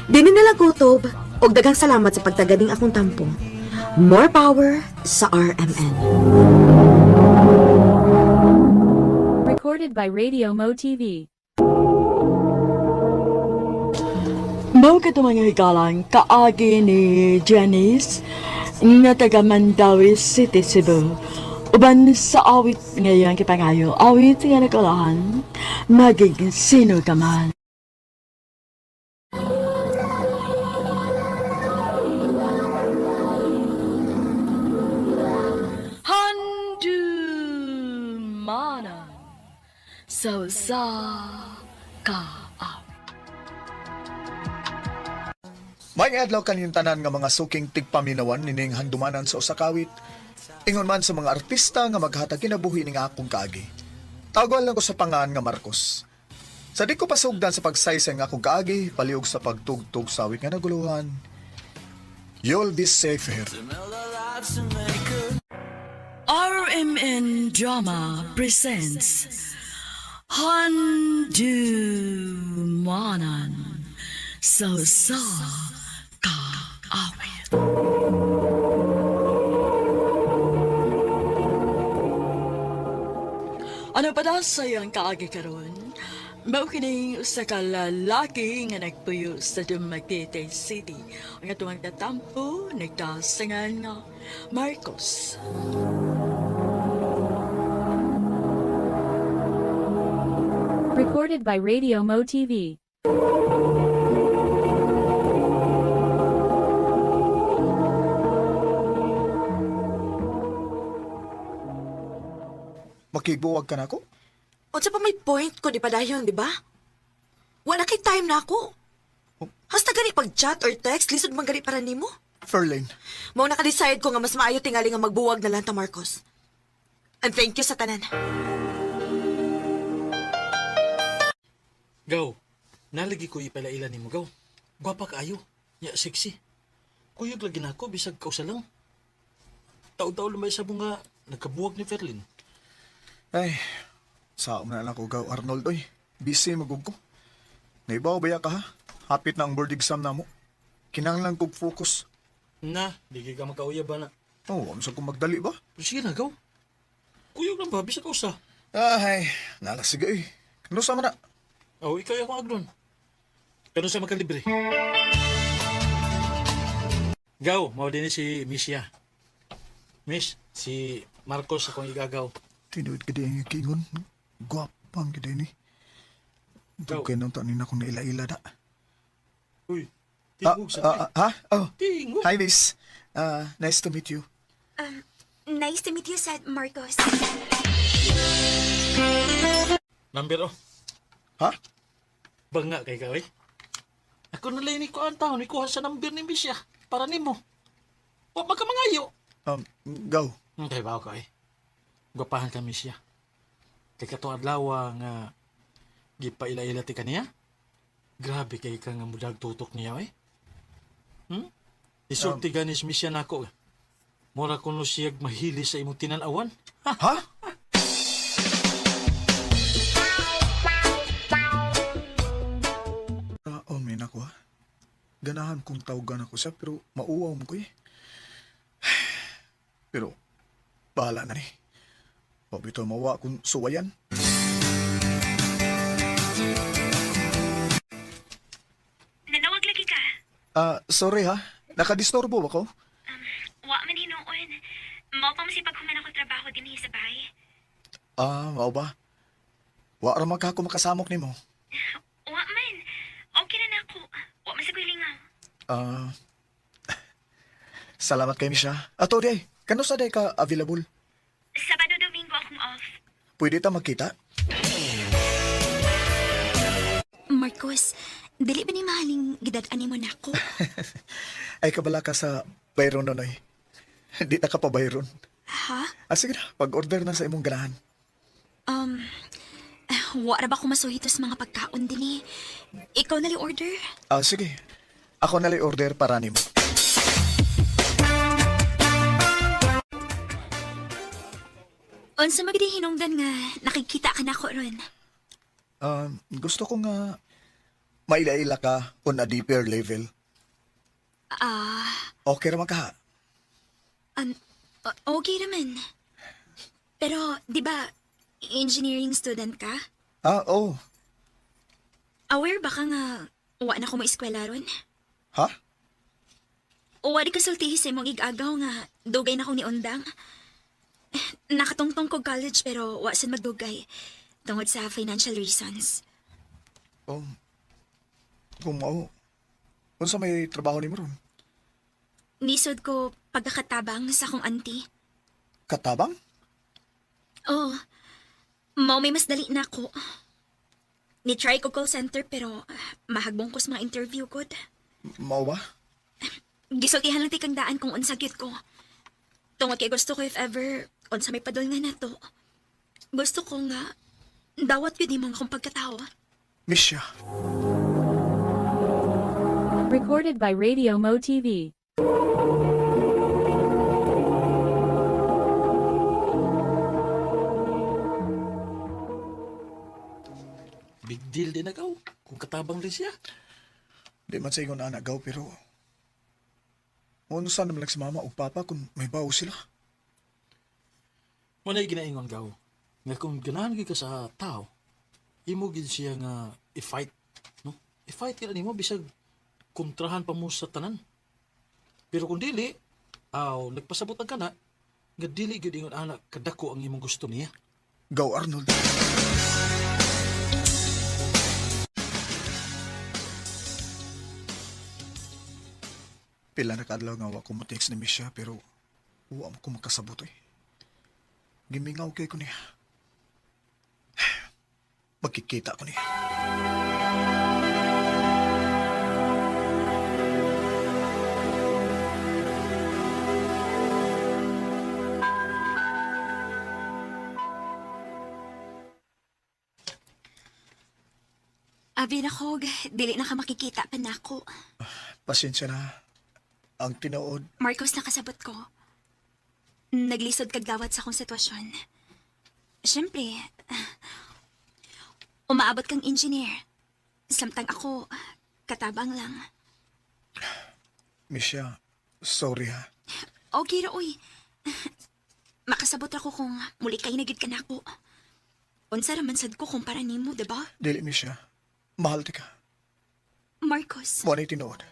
Dini na lang kutob og daghang salamat sa pagtaganing akong tampo. More power sa RMN. Recorded by Radio Mo TV. Mao kato mga higalang kaagi ni Janice nga taga Mandawi City, Cebu. Uban sa awit ngayon kipangayo, awit nga nakulahan, maging sino ka man. Handumanan sa usa ka awit. May adlaw kanyang tanan nga mga suking tigpaminawan nining handumanan sa usa ka awit. Ingon man sa mga artista nga maghatag kinabuhi ning akong kaagi. Tawagan lang ko sa pangan nga Marcos. Sa di ko pasugdan sa pagsaysay nga akong kaagi, paliog sa pagtugtog sa awit nga naguluhan. You'll be safe here. RMN Drama presents Handumanan sa usa ka awit. Ano pa daw sa iyang kaagi karon? Mao kining usa ka lalaki nga nagpuyo sa Dumaguete City. Ang atong tatampo nagtasangan nga Marcos. Recorded by Radio Mo TV. Makigbuwag ka na ako? Unsa pa may point ko di pa dayon, di ba? Wala kay time na ako. Hasta gani pag chat or text, lisod man gani para nimo. Fairlane. Mao naka-decide ko nga mas maayo tingali nga magbuwag na lang ta Marcos. And thank you sa tanan. Gaw, nalagi ko ipalaila nimo gaw. Gwapa kaayo. Ya sexy. Kuyog lagi nako bisag kausa lang. Taw-taw lumay sa bunga nagkabuwag ni Ferlin. Ay, sao na lang ko gaw Arnold oy. Busy magug ko. Naibaw ba ya ka ha? Hapit na ang board exam na mo. Kinahanglan kog focus. Na, di kay ka makauyab ba na. Oh, unsa kong magdali ba? Pero sige na gaw. Kuyog lang ba bisag kausa. Ay, nalasige eh. Kano sa man na? Oh, ikaw yung akong agnon. Pero sa makalibre. Gaw, mao din ni si Misha. Miss, si Marcos akong igagaw. Tinuod ka di ang kingon. Gwapang ka ni. Gaw. Dugay nang tanin akong naila-ila na. Uy, Tingog sa Ha? Oh. Tingog. Hi, miss. Nice to meet you. Nice to meet you, sad Marcos. Number oh. Ha? Banga kay ka, eh. Ako na lang ni kuan taon, ikuha sa number ni miss ya. Para nimo. Wa man ka mangayo. Go. Kay ba ko eh. Gwapahan ka miss ya. Kay katong adlaw nga gipaila-ila ti kaniya. Grabe kay ka nga mudag tutok niya eh. Isulti ganis miss ya nako. Mura kuno siyag mahili sa imong tinanawan. Ha? Oh, may nako ha. Ganahan kong tawagan ako siya pero mauwaw mo ko eh. Pero bahala na ni. Pabito mawa kung suwayan. Nanawag lagi ka. Sorry ha. Nakadisturbo ba ko? Wa man hinuon. Mao pa mo si paghuman ako trabaho dinhi sa bahay. Mao ba? Wa ra man ka ako makasamok nimo. Wa man. Okay na nako. Wa man sa ko'y lingaw. Salamat kay Misha. Ato day, kano sa day ka available? Sabado Domingo akong off. Pwede ta magkita? Marcos, dili ba ni mahaling gidad-an nimo nako? Ay kabala ka sa bayron nonoy. Di ta ka pa bayron. Ha? Sige na, pag-order na sa imong ganahan. Wa ra ba ko masuhito sa mga pagkaon dinhi? Ikaw na li order? Sige. Ako na order para nimo. Unsa magdi hinungdan nga nakikita ka nako ron? Gusto ko nga maila-ila ka on a deeper level. Okay ra man ka? Okay raman. Pero, di ba, engineering student ka? Oo. Aware ba ka nga wa na ko mo eskwela ron? Ha? O wari ka sultihi sa imong igagaw nga dugay na kong niundang. Nakatungtong ko college pero wa sad magdugay tungod sa financial reasons. Kung mao, unsa may trabaho nimo ron? Nisod ko pagkakatabang sa akong auntie. Katabang? Oo. Mao may mas dali na ako. Ni-try ko call center pero mahagbong ko sa mga interview ko. Mao ba? Gisultihan lang ti kang daan kung unsa gyud ko. Tungod kay gusto ko if ever unsa may padol nga nato. Gusto ko nga dawat gyud nimo ang akong pagkatawo. Misha. Recorded by Radio Mo TV. Big deal din na gaw. Kung katabang rin siya. Di man sa ingon anak gaw pero unsa naman lang si mama ug papa kung may bawo sila. Manay ginaingon gaw. Nga kung ganahan gyud ka sa tao, imo gid siya nga i-fight, no? I-fight ka nimo bisag kontrahan pa mo sa tanan. Pero kung dili, aw nagpasabot ang kana, nga dili gyud ingon anak kadako ang imong gusto niya. Gaw Arnold. Pila na kaadlaw nga wa ko mo-text ni Misha pero wa mo ko makasabot eh. Gimingaw kay ko niya. Magkikita ko niya. Abi na ko, dili na ka makikita pa nako. Pasensya na. Ang tinuod. Marcos, nakasabot ko. Naglisod kag dawat sa akong sitwasyon. Siyempre, umaabot kang engineer. Samtang ako, katabang lang. Misha, sorry ha. Okay ra, oy. Makasabot ako kung muli kay nagid ka nako. Unsa ra man sad ko kumpara nimo, diba? Dili, Misha. Mahal ti ka. Marcos, Mo na tinuod.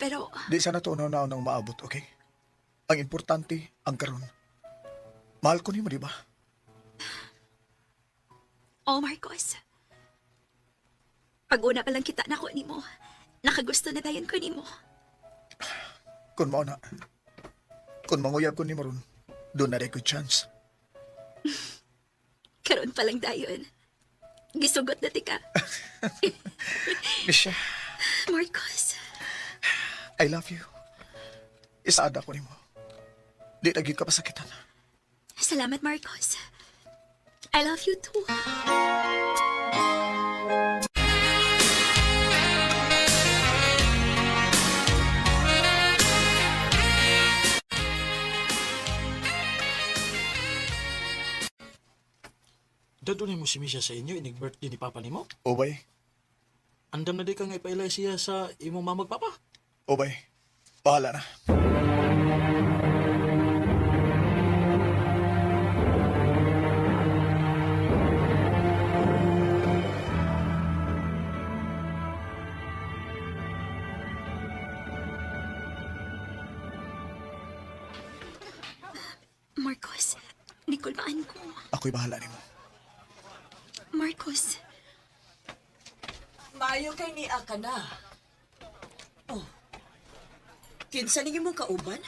pero Di sana to na nang maabot, okay? Ang importante, ang karon. Mahal ko nimo, di ba? Oh, Marcos. Pag-una pa lang kita nako nimo. Nakagusto na dayon ko nimo. Kung mao na, kung manguyab ko nimo ron, doon na rin ko chance. Karon pa lang dayon. Gisugot na tika. Misha, Marcos, I love you. Isaad ako nimo. Di na gyud ka pasakitan. Salamat, Marcos. I love you too. Dadulin mo si Misha sa inyo, inig birthday ni Papa nimo. Obay, Andam na di ka nga ipailay siya sa imong mamag papa. obay. Bahala na. Marcos, nikulbaan ko. Ako'y bahala nimo. Marcos, Maayo kay niya ka na. Oh. Kinsa ninyo mong kauban?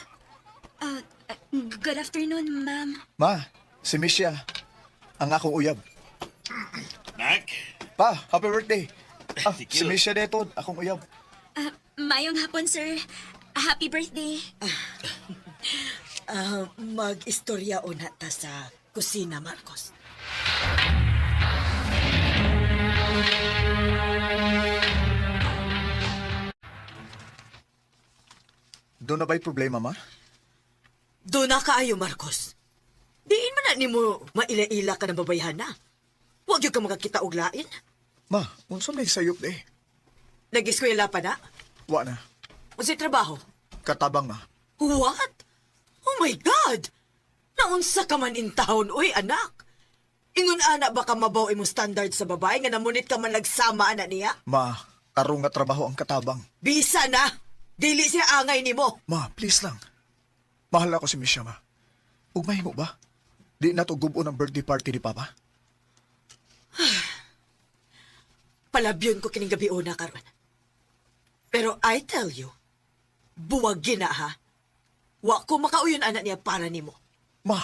Good afternoon, ma'am. Ma, si Misha, ang akong uyab. Nak, Pa, happy birthday. Ah, Thank si you. Misha dito, akong uyab. Maayong hapon, sir. Happy birthday. Mag-istorya o na ta sa kusina, Marcos. Doon na ba'y problema, ma? Doon na kaayo, Marcos. Diin man na nimo maila-ila ka ng babayhana. Huwag yun ka makakita og lain. Ma, unsa may sayop eh? Nag-eskwela pa na? Wa na. Unsay trabaho? Katabang, ma. What? Oh my God! Naunsa ka man in town, oy anak. Ingon ana baka mabaw imong standard sa babae nga namunit ka man nagsama ana niya? Ma, karong nga trabaho ang katabang. Bisa na! Dili siya angay nimo. Ma, please lang. Mahal ako si Misha, ma. Ug mahimo ba? Di na to gubo ng birthday party ni Papa? Palabyon ko kining gabi una karon. Pero I tell you, buwag gina ha. Wa ko makauyon anak niya para nimo. Ma!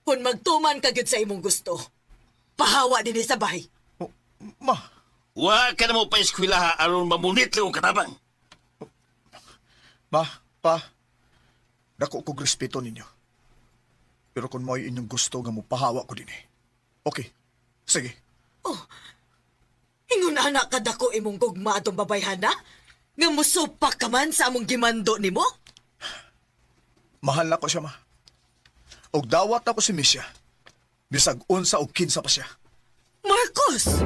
Kung magtuman ka gyud sa imong gusto, pahawa dinhi sa bahay. Oh, ma! Wa ka na mo pa eskwela ha, aron mamunit lang og katabang. Ma, pa, dako kog respeto ninyo. Pero kung mo'y inyong gusto nga mopahawa ko dinhi. Okay, sige. Oh, ingon anak kadako imong gugma atong babayhana? Nga musupak ka man sa among gimando nimo? Mahal na ko siya, ma. Og dawat ako si Misha. Bisag unsa og kinsa pa siya. Marcos!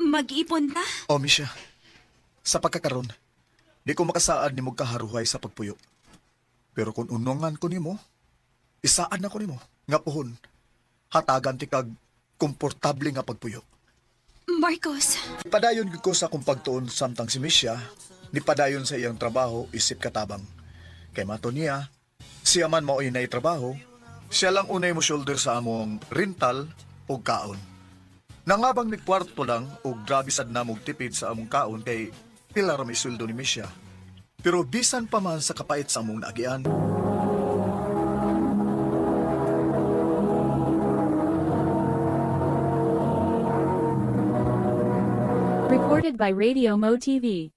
Mag-iipon ta? O, Misha, sa pagkakaron, di ko makasaad nimo kaharuhay sa pagpuyo. Pero kung unungan ko nimo, isaad na ko nimo, nga puhon, hatagan ti kag komportable nga pagpuyo. Marcos, Padayon gyud ko sa akong pagtuon samtang si Misha, nipadayon sa iyang trabaho isip katabang. Kay mato niya, siya man mao'y trabaho, siya lang unay mo shoulder sa among rental o kaon. Nangabang ni kwarto lang o grabe sad namog tipid sa among kaon kay pila ra may sweldo ni Misha. Pero bisan pa man sa kapait sa among naagian, Recorded by Radio Mo TV.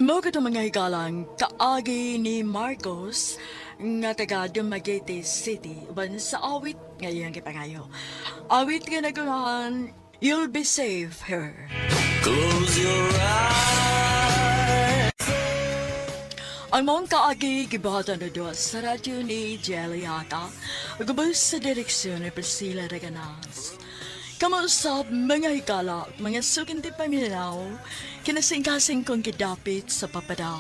Mao kato mga higalang kaagi ni Marcos nga taga Dumaguete City uban sa awit nga iyang gipangayo. Awit nga nagulahan, You'll Be Safe Here. Close your eyes. Ang maong kaagi gibuhatan na duwa sa radyo ni Jelly Hata, gubos sa direksyon ni Priscilla Reganas. Kamuusap mga higala, mga sukinti paminaw, kinasingkasing kong gidapit sa papada,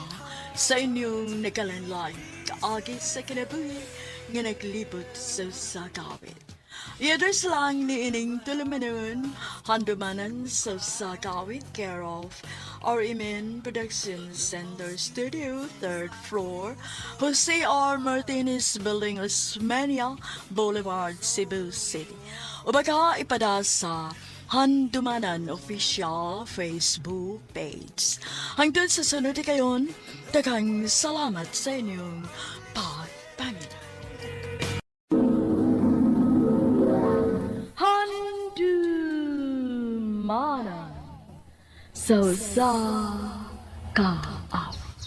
sa inyong nagalanlan, kaagi sa kinabuhi, nga naglibot sa sagawit. I-address lang ni ining tulumanon, handumanan sa Sagawit, care of RMN Production Center Studio, 3rd floor, Jose R. Martinez Building, Osmeña Boulevard, Cebu City. O baka ipada sa Handumanan Official Facebook page. Hangtod sa sunod kayon, daghang salamat sa inyong pagpaminaw. Handumanan sa usa ka awit.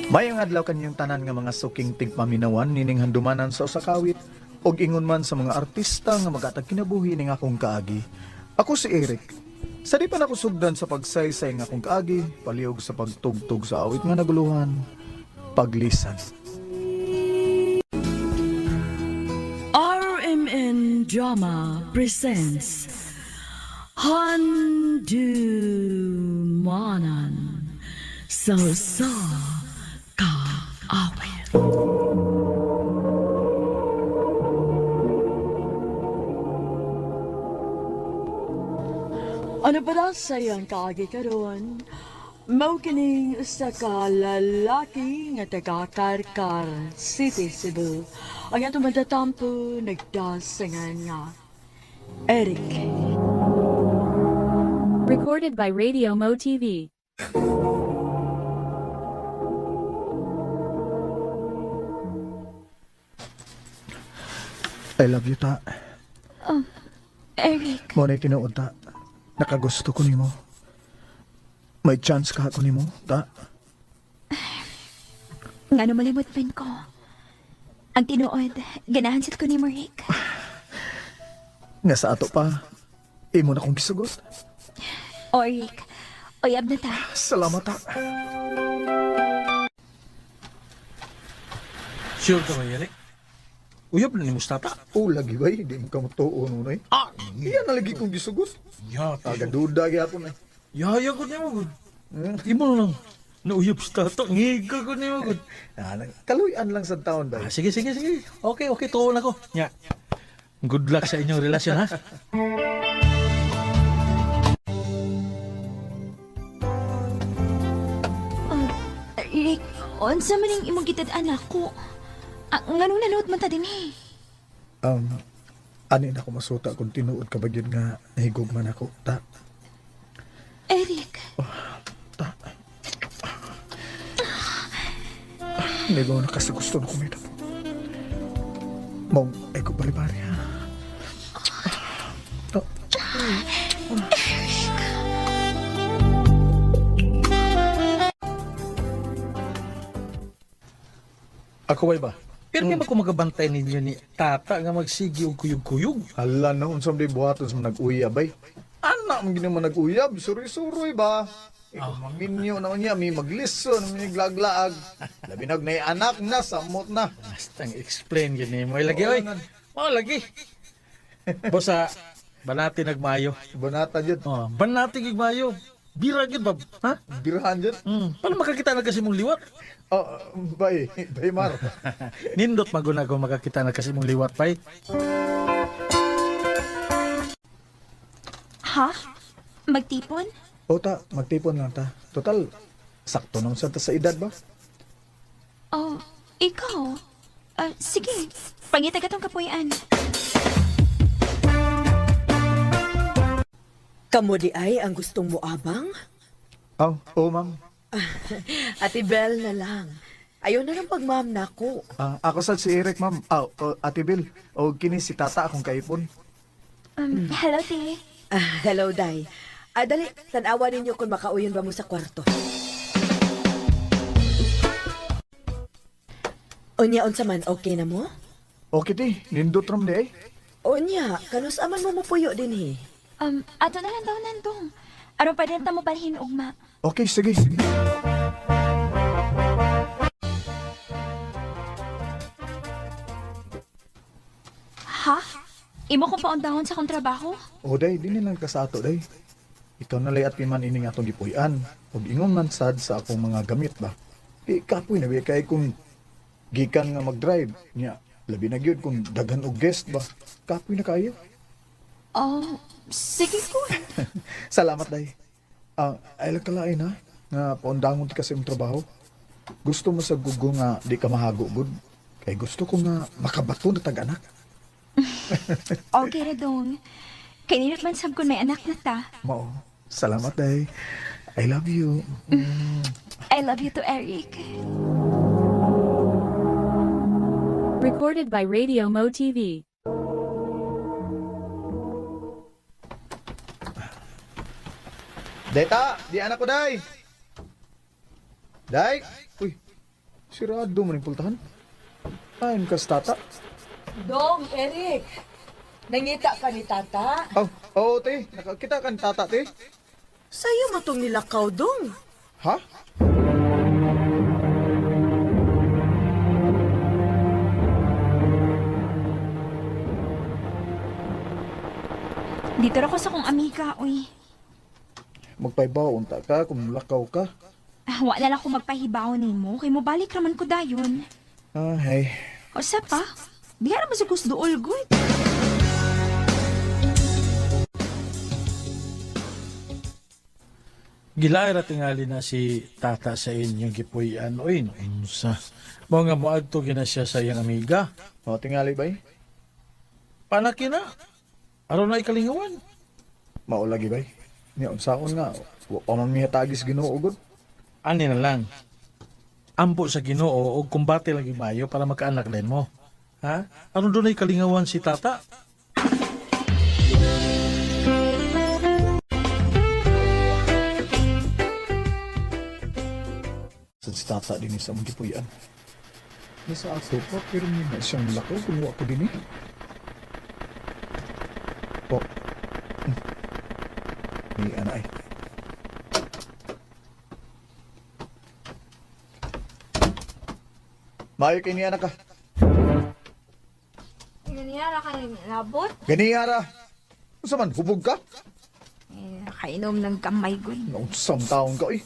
Mayong adlaw kanyang tanan nga mga suking tigpaminawan nining handumanan sa usa ka awit og ingon man sa mga artista nga magatag kinabuhi ning akong kaagi. Ako si Eric. Sa di pa nako sugdan sa pagsaysay nga akong kaagi, palihog sa pagtugtog sa awit nga naguluhan, paglisan. RMN Drama presents Handumanan sa usa ka awit. Ano ba na sa iyang kaagi karon? Mao kining usa ka lalaki nga taga Karkar City, Cebu. Ang atong matatampo nagdasangan nga Eric. Recorded by Radio Mo TV. I love you, ta. Oh, Eric, Mo na tinuod, ta. Nakagusto ko nimo. May chance ka ako nimo, ta. ngano malimot man ko. Ang tinuod, ganahan sad ko nimo, Rick. Nga sa ato pa, imo na kong gisugot. O, Rick, uyab na ta. Salamat, ta. Sure ka ba, Eric? Uyab na ni Mustata. Oh, lagi ba? Hindi mo ka matuon nun, eh. Ah! Iyan na lagi kong gisugot. Ya, Aga duda gyapon eh. Yaya ko niya mo, gud. Imo na lang. Nauyab si tata. Ngiga ko niya, gud. Ah, kaluyan lang sa taon ba? Ah, sige, sige, sige. Okay, okay. Tuon ako. Nya. Good luck sa inyong relasyon, ha? Oh, Rick, unsa man ning imong gitad-an ako? Ah, nganong nanuot man ta dinhi? Um, ani na ako masuta kung tinuod ka ba gyud nga nahigugman ako, ta. Eric, Ta. Hindi ba na kasi gusto na kumita po. Mong, ay ko bali-bali, ha? Oh. Ako ba ba? Pero mm. ko magabantay ninyo ni tata nga magsigi og kuyog-kuyog. Hala na, unsam di buhaton sa mga nag-uyab ay. Anak, mo ginaman nag-uyab, suroy-suroy ba? Ikaw maminyo na niya, may maglison, may glaglaag. Labi nag na anak na, samot na. Basta explain gini mo. Ay, lagi, oy. Oo, Oh, lagi. Bosa, banati nagmayo. Banata dyan. Oh, banati gigmayo. Bira gid ba? Ha? Birahan dyan. Paano makakita na kasi mong liwat? Oh, bay, bay Mar. Nindot maguna ko makakita na kasi mong liwat, pay. ha? Magtipon? O ta, magtipon lang ta. Total, sakto nang sa ta sa edad ba? Oh, ikaw? Ah, sige, pangita ka tong kapuyan. Kamo di ay ang gustong moabang? Oh, oh ma'am. Ate Bel na lang. Ayaw na lang pagma'am nako. Ah, ako sad si Eric, ma'am. Ah, oh, Ate Bill. O kini si Tata akong kaipon. Hello, te. Ah, hello, Day. Ah, dali, tanawa ninyo kung makauyon ba mo sa kwarto. Unya, unsa man, okay na mo? Okay ti, nindot ram di ay. Unya, kanus aman mo mupuyo din eh. Ato na lang daw nandong. Aron pa din ta mo balhin ugma. Okay, sige. Imo kong paundahon sa akong trabaho? O day, di nilang ka sa ato day. Ikaw na lay at piman ining atong gipuy-an. Ug ingon man sad sa akong mga gamit ba. Di kapoy na kay kung gikan nga mag-drive nya labi na gyud kung daghan og guest ba. Kapoy na kayo. Oh, sige ko. Salamat day. Ay lang kalain ha nga paundangon ti kasi imong trabaho. Gusto mo sa gugo nga di ka mahago gud. Kay gusto ko nga makabato na tag-anak. Okay ra dong. Kay nindot man sab kun may anak na ta. Mao. Salamat day. I love you. I love you too, Eric. Recorded by Radio Mo TV. Deta, di anak ko day. Day. Uy. Sirado man yung pultahan. Ayun ka sa tata. Dong, Eric. Nangita ka ni tata? Oh, oo, te. Nakakita ka ni tata, te. Sayo mo tong nilakaw, dong. Ha? Dito ra ko sa kong amiga, uy. Magpaibaw unta ka kung lakaw ka. Ah, wa na lang ko magpahibaw nimo kay mobalik raman ko dayon. Ah, hey. O sa pa? Diha ra man sa kusduol gud. Gilaay ra tingali na si tata sa inyong gipuy-an. Uy, unsa. Mao nga moadto gina siya sa iyang amiga. O, tingali bay. Panaki na. Aron na ikalingawan. Mao lagi bay. Nya unsaon nga wa pa man mihatagis Ginoo gud. Ani na lang. Ampo sa Ginoo og kumbate lagi mayo para makaanak din mo. Ha? Aron dunay kalingawan si tata. Sa si tata din sa among gipuy-an. Nasa ato pa pero may na siyang lakaw kung wa ko dinhi. Po. Ni ana ay. Maayo kay niya anak ka. Ganiyara ka rin labot. Ganiyara. Unsa man hubog ka? Eh, nakainom ng kamay gud. Naunsam taon ka oy.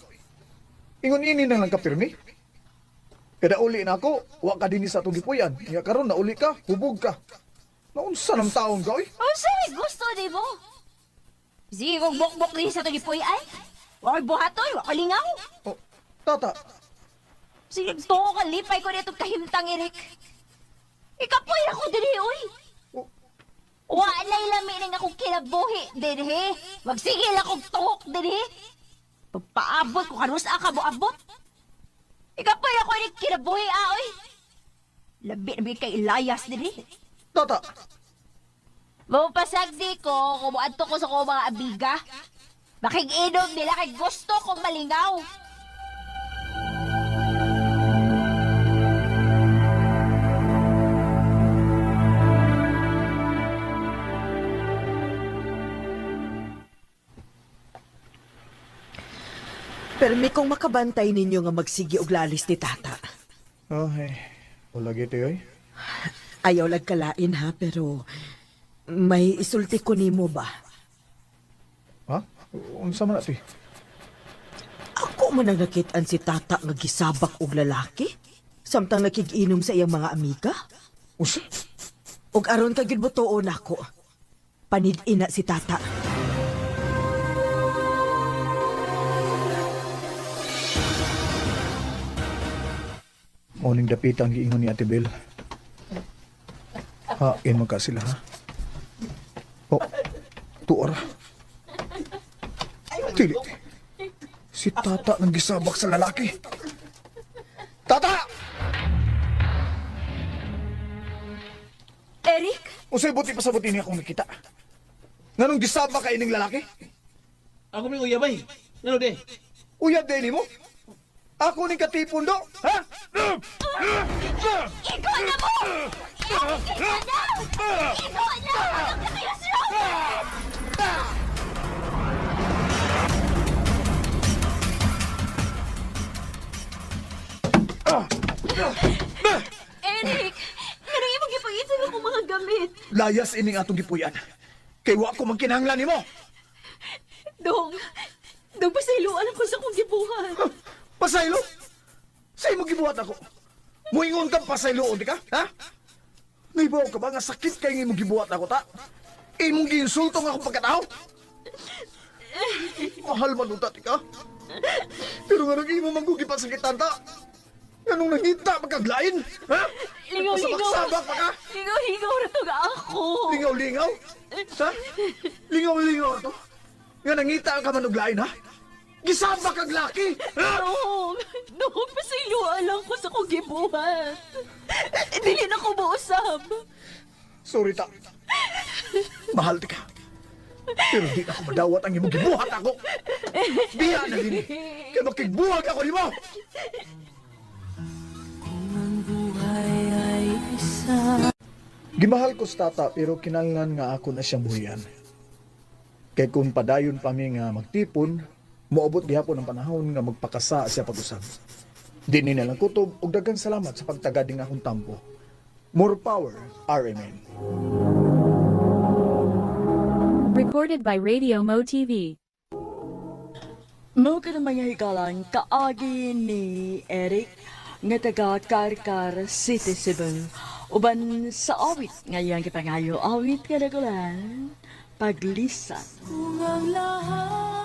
Ingon ini na lang ka pirmi. Kada uli na ako, wa ka dinhi sa atong gipuy-an. Nya karon nauli ka, hubog ka. Naunsa nang taon ka oy? Unsa may gusto nimo? Sige kong bokbok din sa atong gipuy-an. Wa ko'y buhatoy, wa ko'y lingaw. Oh, tata. Sige, tuo ka lipay ko nitong kahimtang, Eric. Ikapoy ako dinhi, oy. Oh. Wa na'y lami ning akong kinabuhi dinhi. Magsigil akong tuhok dinhi. Pagpaabot ko kanus ka moabot. Ikapoy ako ning kinabuhi, ah, oy. Labi na kay Elias dinhi. Tata. Mapasagdi ko kung moadto ko sa akong mga amiga. Makikinom nila kay gusto kong malingaw. Pero may kong makabantay ninyo nga magsigi og lalis ni tata. Oh, hey. Wala gito, oy. Ayaw lagkalain ha, pero may isulti ko nimo ba? Ha? Unsa man na, ti? Ako man ang nakitaan si tata nga gisabak og lalaki samtang nakikiinom sa iyang mga amiga. Unsa? Og aron ka gyud butuon nako. Panid-ina si tata. Morning dapita ang giingon ni Ate Bel. Hain man ka sila, ha? Oh, tuara. Dili. Si tata nang gisabak sa lalaki. Tata! Eric? Usay buti pa sa buti niya akong nakita. Nganong gisabak ka ining lalaki? Ako may uyab ay. Ngano de? Uyab dili mo? Ako ning katipon do, ha? Ikaw na mo! Ikaw na! Ikaw na! Ano ka kayo siya? Eric! Nga nang imong gipangitag akong mga gamit. Layas ining atong gipuy-an. Kay wa ko man kinahanglan nimo. Dong, Dong, pasayloan ako sa akong gibuhat. Pasaylo? Sa imong gibuhat ako? Muingon kang pasayloon, di ka? Ha? Naibaw ka ba nga sakit kay imong gibuhat ako, ta? Imong giinsulto nga akong pagkatao? Mahal man unta, ti ka? Pero nga nang imo man gipasakitan, ta? Nganong nangita magkaglain? Ha? Lingaw-lingaw. Sabak-sabak pa ka? Lingaw-lingaw na to nga ako. Lingaw-lingaw? Ha? Lingaw-lingaw na to? Nga nangita ka man og lain, ha? Gisabak kag laki! Ha? Dong, Dong, pasayloan lang ko sa akong gibuhat. Dili na ko mausab. Sorry, ta. Mahal ti ka. Pero di ako madawat ang imong gibuhat ako. Biya na din. Kaya makigbuhag ako nimo. Gimahal ko sa tata pero kinahanglan nga ako na siyang buhian. Kay kung padayon pa mi nga magtipon, moabot gihapon ang panahon nga magpakasa siya pag-usab. Di ni nalang kutob ug daghang salamat sa pagtagad ning akong tampo. More power, RMN. Recorded by Radio Mo TV. Mao ka ng mga higalan kaagi ni Eric nga taga Karkar City, Cebu. Uban sa awit nga iyang gipangayo, awit nga dagulan, Paglisan. Kung ang lahat